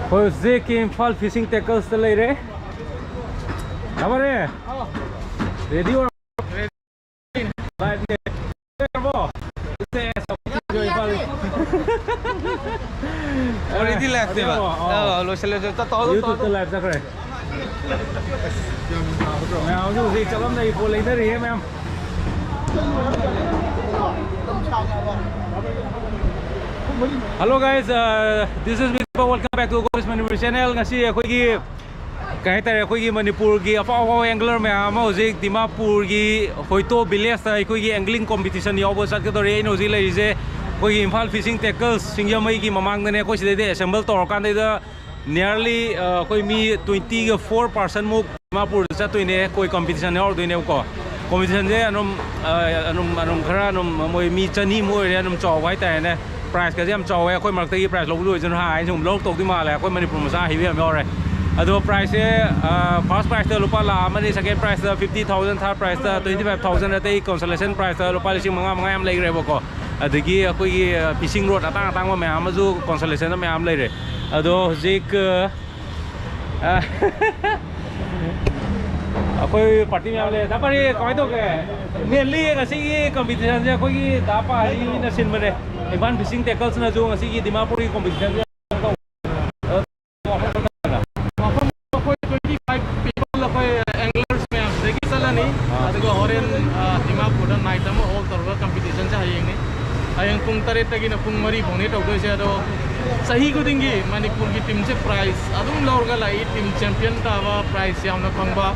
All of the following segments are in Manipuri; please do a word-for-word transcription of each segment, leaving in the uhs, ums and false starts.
ꯑꯩꯈꯣꯏ ꯍꯧꯖꯤꯛꯀꯤ ꯏꯝꯐꯥꯜ ꯐꯤꯁꯤꯡ ꯇꯦꯀꯜꯁꯇ ꯂꯩꯔꯦ꯫ ꯇꯥꯃꯔꯦ? ꯔꯦꯗꯤ ꯑꯣꯏꯔꯕꯣ? ꯂꯥꯏꯚꯅꯦ꯫ ꯂꯩꯔꯕꯣ? ꯑꯣꯜꯔꯦꯗꯤ ꯂꯥꯏꯚꯅꯦꯕ꯫ ꯑꯣ, ꯑꯣ꯫ ꯑꯣ, ꯂꯣꯏꯁꯤꯜꯂꯁꯦ꯫ ꯆꯠ-, ꯇꯧꯍꯜꯂꯣ, YouTube-ꯇ ꯇꯧꯍꯜꯂꯣ꯫ ꯂꯥꯏꯚ ꯆꯠꯈ꯭ꯔꯦ꯫ ꯃꯌꯥꯝꯁꯨ ꯍꯧꯖꯤꯛ ꯆꯠꯂꯝꯗꯥꯏꯒꯤ ꯄꯣꯠ ꯂꯩꯅꯔꯤꯌꯦ ꯃꯌꯥꯝ꯫ Hello guys, uh, this is Mitpa. Welcome back to Gobi's Manipur channel. ꯉꯁꯤ ꯑꯩꯈꯣꯏꯒꯤ, ꯀꯩ ꯍꯥꯏꯇꯥꯔꯦ, ꯑꯩꯈꯣꯏꯒꯤ ꯃꯅꯤꯄꯨꯔꯒꯤ ꯑꯐꯥꯎ ꯑꯐꯥꯎꯕ angler ꯃꯌꯥꯝ ꯑꯃ ꯍꯧꯖꯤꯛ ꯗꯤꯃꯥꯄꯨꯔꯒꯤ ꯍꯣꯏꯇꯣ village-ꯇ ꯑꯩꯈꯣꯏꯒꯤ angling competition ꯌꯥꯎꯕ ꯆꯠꯀꯗꯧꯔꯤ꯫ ꯑꯩꯅ ꯍꯧꯖꯤꯛ ꯂꯩꯔꯤꯁꯦ ꯑꯩꯈꯣꯏꯒꯤ ꯏꯝꯐꯥꯜ ꯐꯤꯁꯤꯡ ꯇꯦꯀꯜꯁ ꯁꯤꯡꯖꯃꯩꯒꯤ ꯃꯃꯥꯡꯗꯅꯦ꯫ ꯑꯩꯈꯣꯏ ꯁꯤꯗꯩꯗ assemble ꯇꯧꯔꯀꯥꯟꯗꯩꯗ nearly, ꯑ, ꯑꯩꯈꯣꯏ ꯃꯤ twenty-four person ꯃꯨꯛ ꯗꯤꯃꯥꯄꯨꯔꯗ ꯆꯠꯇꯣꯏꯅꯦ꯫ ꯑꯩꯈꯣꯏ competition ꯌꯥꯎꯔꯨꯗꯣꯏꯅꯦꯕꯀꯣ꯫ Competition-ꯁꯦ ꯑꯗꯨꯝ, ꯑ, ꯑꯗꯨꯝ, ꯑꯗꯨꯝ ꯈꯔ ꯑꯗꯨꯝ ꯃꯣꯏ ꯃꯤ ꯆꯅꯤꯃꯨꯛ ꯑꯣꯏꯔꯦ, ꯑꯗꯨꯝ ꯆꯥꯎꯕ ꯍꯥꯏꯇꯥꯔꯦꯅꯦ꯫ Prize-ꯀꯁꯦ ꯌꯥꯝ ꯆꯥꯎꯋꯦ꯫ ꯑꯩꯈꯣꯏ ꯃꯔꯛꯇꯒꯤ prize ꯂꯧꯕꯗꯣ ꯑꯣꯏꯁꯅꯨ ꯍꯥ, ꯑꯩꯅ ꯁꯨꯝ ꯂꯧꯔꯛꯇꯧꯗꯤ ꯃꯥꯜꯂꯦ꯫ ꯑꯩꯈꯣꯏ ꯃꯅꯤꯄꯨꯔ ꯃꯆꯥ ꯑꯍꯩꯕ ꯌꯥꯝ ꯌꯥꯎꯔꯦ꯫ ꯑꯗꯣ prize-ꯁꯦ, ꯑ, first prize-ꯇ ꯂꯨꯄꯥ ꯂꯥꯈ ꯑꯃꯅꯤ, second prize-ꯇ fifty thousand, third prize-ꯇ twenty-five thousand, ꯑꯇꯩ consolation prize-ꯇ ꯂꯨꯄꯥ ꯂꯤꯁꯤꯡ ꯃꯉꯥ ꯃꯉꯥ ꯌꯥꯝ ꯂꯩꯈ꯭ꯔꯦꯕꯀꯣ꯫ ꯑꯗꯒꯤ ꯑꯩꯈꯣꯏꯒꯤ, ꯑ, fishing rod ꯑꯇꯥꯡ ꯑꯇꯥꯡꯕ ꯃꯌꯥꯝ ꯑꯃꯁꯨ consolation-ꯗ ꯃꯌꯥꯝ ꯂꯩꯔꯦ꯫ ꯑꯗꯣ ꯍꯧꯖꯤꯛ, ꯑ, ꯑ, ꯑꯩꯈꯣꯏ party ꯃꯌꯥꯝ ꯂꯩ꯫ ꯗꯥ ꯄꯥꯔꯤ, ꯀꯃꯥꯏꯅ ꯇꯧꯒꯦ? Mainly ꯉꯁꯤꯒꯤ competition-ꯁꯦ ꯑꯩꯈꯣꯏꯒꯤ ꯗꯥ ꯄꯥꯔꯤꯅ ꯁꯤꯟꯕꯅꯦ꯫ ꯏꯝꯐꯥꯜ ꯐꯤꯁꯤꯡ ꯇꯦꯀꯜꯁꯅꯁꯨ ꯉꯁꯤꯒꯤ ꯗꯤꯃꯥꯄꯨꯔꯒꯤ competition-ꯁꯦ ꯃꯐꯝ ꯑꯩꯈꯣꯏ twenty five people ꯑꯩꯈꯣꯏ anglers ꯃꯌꯥꯝ ꯁꯤꯗꯒꯤ ꯆꯠꯂꯅꯤ꯫ ꯑꯥ꯫ ꯑꯗꯨꯒ ꯍꯣꯔꯦꯟ, ꯑ, ꯗꯤꯃꯥꯄꯨꯔꯗ night ꯑꯃ hold ꯇꯧꯔꯒ competition-ꯁꯦ ꯍꯌꯦꯡꯅꯤ꯫ ꯍꯌꯦꯡ ꯄꯨꯡ ꯇꯔꯦꯠꯇꯒꯤꯅ ꯄꯨꯡ ꯃꯔꯤ ꯐꯥꯎꯅꯤ ꯇꯧꯗꯣꯏꯁꯦ꯫ ꯑꯗꯣ ꯆꯍꯤ ꯈꯨꯗꯤꯡꯒꯤ ꯃꯅꯤꯄꯨꯔꯒꯤ team-ꯁꯦ prize ꯑꯗꯨꯝ ꯂꯧꯔꯒ ꯂꯥꯛꯏ꯫ Team champion ꯇꯥꯕ prize ꯌꯥꯝꯅ ꯐꯪꯕ꯫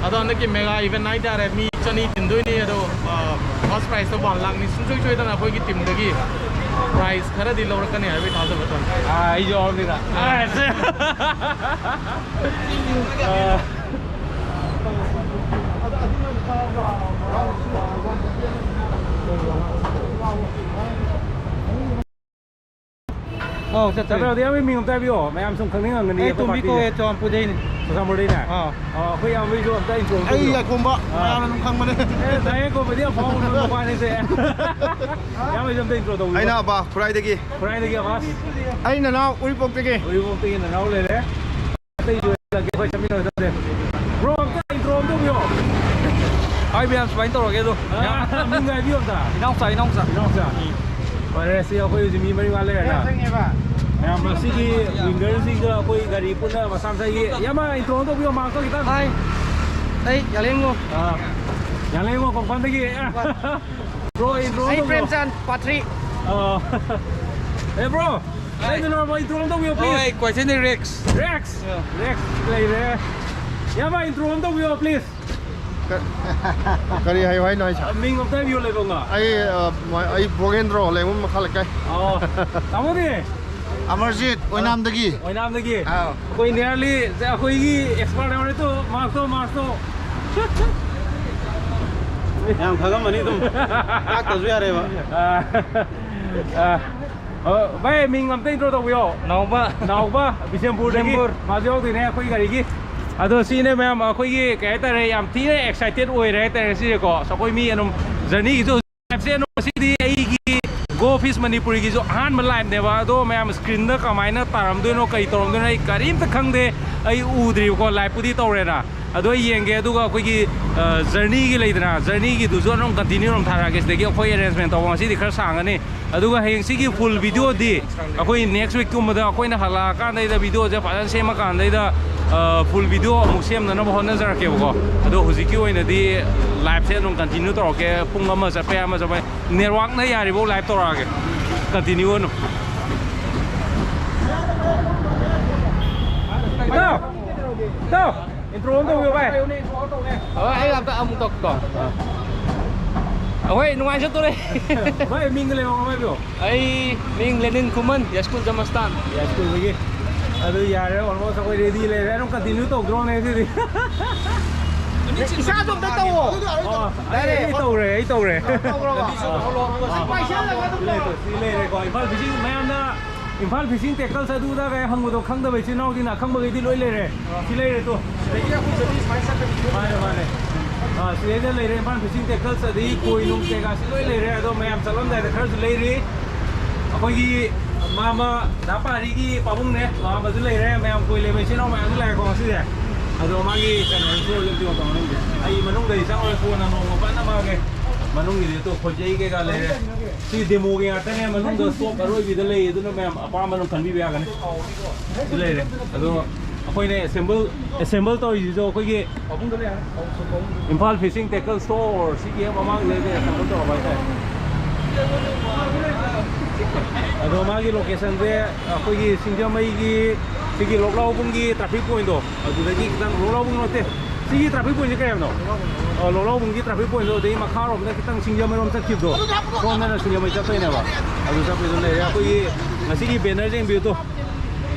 ꯑꯗꯣ ꯍꯟꯗꯛꯀꯤ mega event ꯍꯥꯏꯇꯥꯔꯦ, ꯃꯤ ꯆꯅꯤ ꯇꯤꯟꯗꯣꯏꯅꯤ꯫ ꯑꯗꯣ, ꯑ, first prize-ꯇꯣ one ꯂꯥꯈꯅꯤ꯫ ꯁꯨꯡꯁꯣꯏ ꯁꯣꯏꯗꯅ ꯑꯩꯈꯣꯏꯒꯤ team-ꯗꯒꯤ prize ꯈꯔꯗꯤ ꯂꯧꯔꯛꯀꯅꯤ ꯍꯥꯏꯕꯒꯤ ꯊꯥꯖꯕ ꯊꯝꯃꯤ꯫ ꯑꯥ, ꯑꯩꯁꯨ ꯌꯥꯎꯔꯕꯅꯤꯅ꯫ ꯑꯥ, ꯁꯦ꯫ ꯑꯥ꯫ ꯑꯧ, ꯆꯠꯇ꯭ꯔꯦ꯫ ꯆꯠꯇ꯭ꯔꯗꯤ ꯌꯥꯝ ꯃꯤꯡ ꯑꯝꯇ ꯍꯥꯏꯕꯤꯌꯣ, ꯃꯌꯥꯝ ꯁꯨꯝ ꯈꯪꯅꯤꯡꯉꯝꯒꯅꯤ ꯑꯩ ꯑꯩꯈꯣꯏ ꯇꯣꯝꯕꯤ party-ꯁꯦ꯫ ꯀꯧꯋꯦ, ꯆꯨꯔꯆꯥꯟꯄꯨꯔꯗꯩꯅꯤ꯫ ꯆꯨꯔꯆꯥꯟꯄꯨꯔꯗꯩꯅꯦ? ꯑꯥ꯫ ꯑꯥ, ꯑꯩꯈꯣꯏ ꯏꯌꯥꯝꯕꯒꯤꯁꯨ ꯑꯝꯇ intro ꯑꯩ ꯇꯧꯕꯤꯌꯨ꯫ ꯂꯥꯏꯈꯣꯝꯕ, ꯑꯥ꯫ ꯃꯌꯥꯝꯅ ꯑꯗꯨꯝ ꯈꯪꯕꯅꯦ꯫ ꯑꯦ, direct ꯀꯣꯃꯦꯗꯤ ꯑꯐꯥꯎꯕ ꯅꯨꯄꯥꯅꯤꯁꯦ꯫ ꯏꯌꯥꯝꯕꯒꯤꯁꯨ ꯑꯝꯇ intro ꯇꯧꯕꯤꯌꯨ꯫ ꯑꯩꯅ ꯑꯕꯥ ꯈꯨꯔꯥꯏꯗꯒꯤ꯫ ꯈꯨꯔꯥꯏꯗꯒꯤ ꯑꯕꯥꯁ꯫ ꯑꯩ ꯅꯅꯥꯎ ꯎꯔꯤꯄꯣꯛꯇꯒꯤ꯫ ꯎꯔꯤꯄꯣꯛꯇꯒꯤ ꯅꯅꯥꯎ ꯂꯩꯔꯦ꯫ ꯑꯇꯩꯁꯨ ꯑꯩꯈꯣꯏ ꯆꯠꯃꯤꯟꯅꯒꯗꯕꯁꯦ꯫ Bro, ꯑꯝꯇ intro ꯑꯝꯇ ꯇꯧꯕꯤꯌꯣ꯫ ꯍꯥꯏ ꯃꯌꯥꯝ, ꯁꯨꯃꯥꯏꯅ ꯇꯧꯔꯒꯦ ꯑꯗꯣ꯫ ꯑꯥ, ꯃꯤꯡ ꯍꯥꯏꯕꯤꯌꯨ ꯑꯝꯇ꯫ ꯏꯅꯥꯎꯆꯥ, ꯏꯅꯥꯎꯆꯥ꯫ ꯏꯅꯥꯎꯆꯥ꯫ ꯐꯔꯦ, ꯁꯤ ꯑꯩꯈꯣꯏ ꯍꯧꯖꯤꯛ ꯃꯤ ꯃꯔꯤ ꯋꯥꯠ ꯂꯩꯔꯦꯅ꯫ ꯃꯌꯥꯝ, ꯁꯤꯒꯤ wingerꯁꯤꯡꯒ ꯑꯩꯈꯣꯏ ꯒꯥꯔꯤ ꯄꯨꯟꯅ ꯃꯁꯥ ꯃꯁꯥꯒꯤ, ꯏꯌꯥꯝꯕ, intro ꯑꯃ ꯇꯧꯕꯤꯌꯣ, maskꯇꯣ ꯈꯤꯇꯪ꯫ ꯍꯥꯏ, ꯑꯩ ꯌꯥꯂꯦꯡꯉꯣ꯫ ꯑꯥ, ꯌꯥꯂꯦꯡꯉꯣ ꯀꯣꯡꯄꯥꯟꯗꯒꯤ꯫ Bro, intro ꯑꯃ ꯑꯩ ꯇꯧꯕꯤꯌꯣ꯫ ꯄ꯭ꯔꯦꯝꯆꯥꯟ ꯄꯥꯊ꯭ꯔꯤ꯫ ꯑꯥ꯫ ꯑꯦ, bro, ꯍꯥꯏ꯫ ꯅꯪ intro ꯑꯃ ꯇꯧꯕꯤꯌꯣ, please꯫ ꯍꯣꯏ, ꯀ꯭ꯋꯥꯏꯊꯦꯜꯗꯩ ꯔꯦꯛꯁ꯫ ꯔꯦꯛꯁ? ꯑꯥ꯫ ꯔꯦꯛꯁ ꯂꯩꯔꯦ꯫ ꯏꯌꯥꯝꯕ, intro ꯑꯃ ꯇꯧꯕꯤꯌꯣ, please꯫ ꯀ-, ꯀꯔꯤ ꯍꯥꯏꯌꯨ ꯍꯥꯏꯅꯣ ꯍꯥꯏꯁꯦ? ꯑ, ꯃꯤꯡ ꯑꯝꯇ ꯍꯥꯏꯕꯤꯌꯨ, ꯂꯩꯐꯝꯒ꯫ ꯑꯩ, ꯑ, ꯃ-, ꯑꯩ ꯕ꯭ꯔꯣꯒꯦꯟꯗ꯭ꯔꯣ, ꯂꯩꯉꯨꯝ ꯃꯈꯥ ꯂꯩꯀꯥꯏ꯫ ꯑꯣ, ꯇꯥꯃꯣꯗꯤ? ꯑꯃꯔꯖꯤꯠ, ꯑꯣꯏꯅꯥꯝꯗꯒꯤ꯫ ꯑꯣꯏꯅꯥꯝꯗꯒꯤ꯫ ꯑꯥꯎ꯫ ꯑꯩꯈꯣꯏ nearly, ꯑꯩꯈꯣꯏꯒꯤ expert ꯌꯥꯎꯔꯦ ꯇꯨ, maskꯇꯣ, maskꯇꯣ꯫ ꯌꯥꯝ ꯈꯪꯉꯝꯃꯅꯤ ꯑꯗꯨꯝ꯫ ꯇꯥꯛꯇ꯭ꯔꯁꯨ ꯌꯥꯔꯦꯕ꯫ ꯑ, ꯑ, ꯑ, ꯚꯥꯏ, ꯃꯤꯡ ꯑꯝꯇ intro ꯇꯧꯕꯤꯌꯣ꯫ ꯅꯥꯎꯕ꯫ ꯅꯥꯎꯕ, ꯕꯤꯁꯦꯝꯄꯨꯔꯗꯒꯤ꯫ ꯕꯤꯁꯦꯝꯄꯨꯔ꯫ ꯃꯥꯁꯨ ꯌꯥꯎꯗꯣꯏꯅꯦ ꯑꯩꯈꯣꯏ ꯒꯥꯔꯤꯒꯤ꯫ ꯑꯗꯣ ꯁꯤꯅꯦ ꯃꯌꯥꯝ, ꯑꯩꯈꯣꯏꯒꯤ ꯀꯩ ꯍꯥꯏꯇꯥꯔꯦ, ꯌꯥꯝ ꯊꯤꯅ excited ꯑꯣꯏꯔꯦ ꯍꯥꯏꯇꯥꯔꯦ ꯁꯤꯁꯦꯀꯣ꯫ ꯑꯁ, ꯑꯩꯈꯣꯏ ꯃꯤ ꯑꯗꯨꯝ journeyꯒꯤꯁꯨ꯫ Liveꯁꯦ ꯉꯁꯤꯗꯤ ꯑꯩꯒꯤ Go Fish ꯃꯅꯤꯄꯨꯔꯤꯒꯤꯁꯨ ꯑꯍꯥꯟꯕ liveꯅꯦꯕ꯫ ꯑꯗꯣ ꯃꯌꯥꯝ screenꯗ ꯀꯃꯥꯏꯅ ꯇꯥꯔꯝꯗꯣꯏꯅꯣ, ꯀꯩ ꯇꯧꯔꯝꯗꯣꯏꯅꯣ, ꯑꯩ ꯀꯔꯤꯝꯇ ꯈꯪꯗꯦ꯫ ꯑꯩ ꯎꯗ꯭ꯔꯤꯕꯀꯣ, liveꯄꯨꯗꯤ ꯇꯧꯔꯦꯅ꯫ ꯑꯗꯣ ꯑꯩ ꯌꯦꯡꯒꯦ, ꯑꯗꯨꯒ ꯑꯩꯈꯣꯏꯒꯤ, ꯑ, journeyꯒꯤ ꯂꯩꯗꯅ, journeyꯒꯤꯗꯨꯁꯨ ꯑꯗꯨꯝ continue ꯑꯗꯨꯝ ꯊꯥꯔꯛꯑꯒꯦ꯫ ꯁꯤꯗꯒꯤ ꯑꯩꯈꯣꯏ arrangement ꯇꯧꯕ ꯉꯁꯤꯗꯤ ꯈꯔ ꯁꯥꯡꯉꯅꯤ꯫ ꯑꯗꯨꯒ ꯍꯌꯦꯡ ꯁꯤꯒꯤ full videoꯗꯤ ꯑꯩꯈꯣꯏ next weekꯀꯨꯝꯕꯗ ꯑꯩꯈꯣꯏꯅ ꯍꯜꯂꯛꯑꯀꯥꯟꯗꯩꯗ videoꯁꯦ ꯐꯖꯅ ꯁꯦꯝꯃꯀꯥꯟꯗꯩꯗ, ꯑ, full video ꯑꯃꯨꯛ ꯁꯦꯝꯅꯅꯕ ꯍꯣꯠꯅꯖꯔꯛꯀꯦꯕꯀꯣ꯫ ꯑꯗꯣ ꯍꯧꯖꯤꯛꯀꯤ ꯑꯣꯏꯅꯗꯤ liveꯁꯦ ꯑꯗꯨꯝ continue ꯇꯧꯔꯛꯀꯦ꯫ ꯄꯨꯡ ꯑꯃ ꯆꯠꯄ ꯌꯥꯏ, ꯑꯃ ꯆꯠꯄ ꯌꯥꯏ꯫ Networkꯅ ꯌꯥꯔꯤꯕꯧ live ꯇꯧꯔꯛꯑꯒꯦ꯫ Continue ꯑꯣꯏꯅ꯫ ꯏꯇꯥꯎ! ꯏꯇꯥꯎ! Intro ꯑꯃ ꯇꯧꯕꯤꯌꯣ, ꯚꯥꯏ꯫ ꯍꯣꯏ, ꯑꯩ ꯑꯝꯇ ꯑꯃꯨꯛ ꯇꯧ-, ꯇꯧ꯫ ꯑꯩꯈꯣꯏ ꯅꯨꯡꯉꯥꯏ ꯆꯠꯇꯣꯔꯦ꯫ ꯚꯥꯏ, ꯃꯤꯡꯒ ꯂꯩꯔꯣ, ꯚꯥꯏ, ꯄꯤꯌꯣ꯫ ꯑꯩ ꯃꯤꯡ ꯂꯦꯅꯤꯟ ꯈꯨꯃꯟ, ꯌꯥꯏꯁ꯭ꯀꯨꯜ ꯖꯃꯁꯇꯥꯟ꯫ ꯌꯥꯏꯁ꯭ꯀꯨꯜꯗꯒꯤ꯫ ꯑꯗꯨ ꯌꯥꯔꯦ, almost ꯑꯩꯈꯣꯏ ready ꯂꯩꯔꯦ꯫ ꯑꯗꯨꯝ continue ꯇꯧꯗ꯭ꯔꯣ, ꯅꯦ, ꯁꯤꯗꯤ? ꯏꯁꯥꯁꯨ ꯑꯝꯇ ꯇꯧꯋꯣ꯫ ꯑꯣ, direct ꯑꯩ, ꯑꯩ ꯇꯧꯔꯦ, ꯑꯩ ꯇꯧꯔꯦ꯫ ꯇꯧꯈ꯭ꯔꯕꯣ? ꯑꯥ, ꯄꯥꯏꯁꯤꯜꯂꯒ ꯑꯗꯨꯝ ꯁꯤ ꯂꯩꯔꯦ, ꯇꯧꯔꯣ꯫ ꯁꯤ ꯂꯩꯔꯦꯀꯣ꯫ ꯏꯝꯐꯥꯜ Fishing ꯃꯌꯥꯝꯅ ꯏꯝꯐꯥꯜ ꯐꯤꯁꯤꯡ ꯇꯦꯀꯜꯁ ꯑꯗꯨꯗ ꯀꯩ ꯍꯪꯕꯗꯣ ꯈꯪꯗꯕ ꯏꯆꯤꯜ ꯏꯅꯥꯎꯗꯤꯅ ꯑꯈꯪꯕꯈꯩꯗꯤ ꯂꯣꯏ ꯂꯩꯔꯦ꯫ ꯁꯤ ꯂꯩꯔꯦ ꯇꯣ꯫ ꯁꯤꯗꯒꯤ ꯑꯩꯈꯣꯏ ꯆꯠꯂꯤ ꯁꯨꯃꯥꯏꯅ ꯆꯠꯀꯅꯤ꯫ ꯃꯥꯅꯦ, ꯃꯥꯅꯦ꯫ ꯑꯥ, ꯁꯤꯗꯩꯗ ꯂꯩꯔꯦ ꯏꯝꯐꯥꯜ ꯐꯤꯁꯤꯡ ꯇꯦꯀꯜꯁ, ꯑꯗꯒꯤ ꯀꯣꯏ ꯅꯨꯡ ꯀꯩꯀꯥꯁꯤ ꯂꯣꯏ ꯂꯩꯔꯦ꯫ ꯑꯗꯣ ꯃꯌꯥꯝ ꯆꯠꯂꯝꯗꯥꯏꯗ ꯈꯔꯁꯨ ꯂꯩꯔꯤ꯫ ꯑꯩꯈꯣꯏꯒꯤ ꯃꯥꯃ ꯗꯥ ꯄꯥꯔꯤꯒꯤ ꯄꯥꯕꯨꯡꯅꯦ, ꯃꯥꯃꯁꯨ ꯂꯩꯔꯦ, ꯃꯌꯥꯝ ꯀꯣꯏ ꯂꯩꯕ ꯏꯆꯤꯜ ꯏꯅꯥꯎ ꯃꯌꯥꯝꯁꯨ ꯂꯥꯛꯑꯦꯀꯣ ꯉꯁꯤꯁꯦ꯫ ꯑꯗꯣ ꯃꯥꯒꯤ ꯀꯩꯅꯣꯁꯨ ꯑꯗꯨꯝ ꯇꯧꯔꯝꯗꯦ꯫ ꯑꯩ ꯃꯅꯨꯡꯗꯗꯤ ꯆꯪꯉꯔꯣꯏ, ꯀꯣꯟꯅ ꯅꯣꯡꯃ ꯐꯖꯅ ꯃꯥꯒꯤ ꯃꯅꯨꯡꯒꯤꯗꯤ ꯑꯗꯨ ꯈꯣꯠꯆꯩ ꯀꯩꯀꯥ ꯂꯩꯔꯦ꯫ ꯁꯤ ꯗꯦꯃꯣꯒꯤ ꯉꯥꯛꯇꯅꯦ, ꯃꯅꯨꯡꯗ ꯁꯣꯞ ꯑꯔꯣꯏꯕꯤꯗ ꯂꯩ꯫ ꯑꯗꯨꯅ ꯃꯌꯥꯝ ꯑꯄꯥꯝꯕ ꯑꯗꯨꯝ ꯈꯟꯕꯤꯕ ꯌꯥꯒꯅꯤ꯫ ꯁꯤ ꯂꯩꯔꯦ꯫ ꯑꯗꯣ ꯑꯩꯈꯣꯏꯅ ꯑꯦꯁꯦꯝꯕꯜ, ꯑꯦꯁꯦꯝꯕꯜ ꯇꯧꯔꯤꯁꯤꯁꯨ ꯑꯩꯈꯣꯏꯒꯤ ꯏꯝꯐꯥꯜ ꯐꯤꯁꯤꯡ ꯇꯦꯀꯜ ꯁ꯭ꯇꯣꯔ ꯁꯤꯒꯤ ꯍꯦꯛ ꯃꯃꯥꯡꯗ ꯑꯦꯁꯦꯝꯕꯜ ꯇꯧꯔꯕ ꯍꯥꯏꯇꯥꯔꯦ꯫ ꯑꯗꯣ ꯃꯥꯒꯤ ꯂꯣꯀꯦꯁꯟꯁꯦ ꯑꯩꯈꯣꯏꯒꯤ ꯁꯤꯡꯖꯃꯩꯒꯤ ꯁꯤꯒꯤ ꯂꯣꯛꯂꯥꯎꯕꯨꯡꯒꯤ ꯇ꯭ꯔꯥꯐꯤꯛ ꯄꯣꯏꯟꯗꯣ, ꯑꯗꯨꯗꯒꯤ ꯈꯤꯇꯪ, ꯂꯣꯛꯂꯥꯎꯕꯨꯡ ꯅꯠꯇꯦ, ꯁꯤꯒꯤ ꯇ꯭ꯔꯥꯐꯤꯛ ꯄꯣꯏꯟꯁꯦ ꯀꯩ ꯍꯥꯏꯕꯅꯣ? ꯑꯣ, ꯂꯣꯛꯂꯥꯎꯕꯨꯡꯒꯤ ꯇ꯭ꯔꯥꯐꯤꯛ ꯄꯣꯏꯟꯗꯣ, ꯑꯗꯩ ꯃꯈꯥꯔꯣꯝꯗ ꯈꯤꯇꯪ ꯁꯤꯡꯖꯃꯩꯔꯣꯝ ꯆꯠꯈꯤꯕꯗꯣ, ꯁꯣꯝꯗꯅ ꯁꯤꯡꯖꯃꯩ ꯆꯠꯇꯣꯏꯅꯦꯕ꯫ ꯑꯗꯨ ꯆꯠꯄꯩꯗꯣ ꯂꯩꯔꯦ꯫ ꯑꯩꯈꯣꯏꯒꯤ ꯉꯁꯤꯒꯤ ꯕꯦꯅꯔ ꯌꯦꯡꯕꯤꯌꯨ ꯇꯣ꯫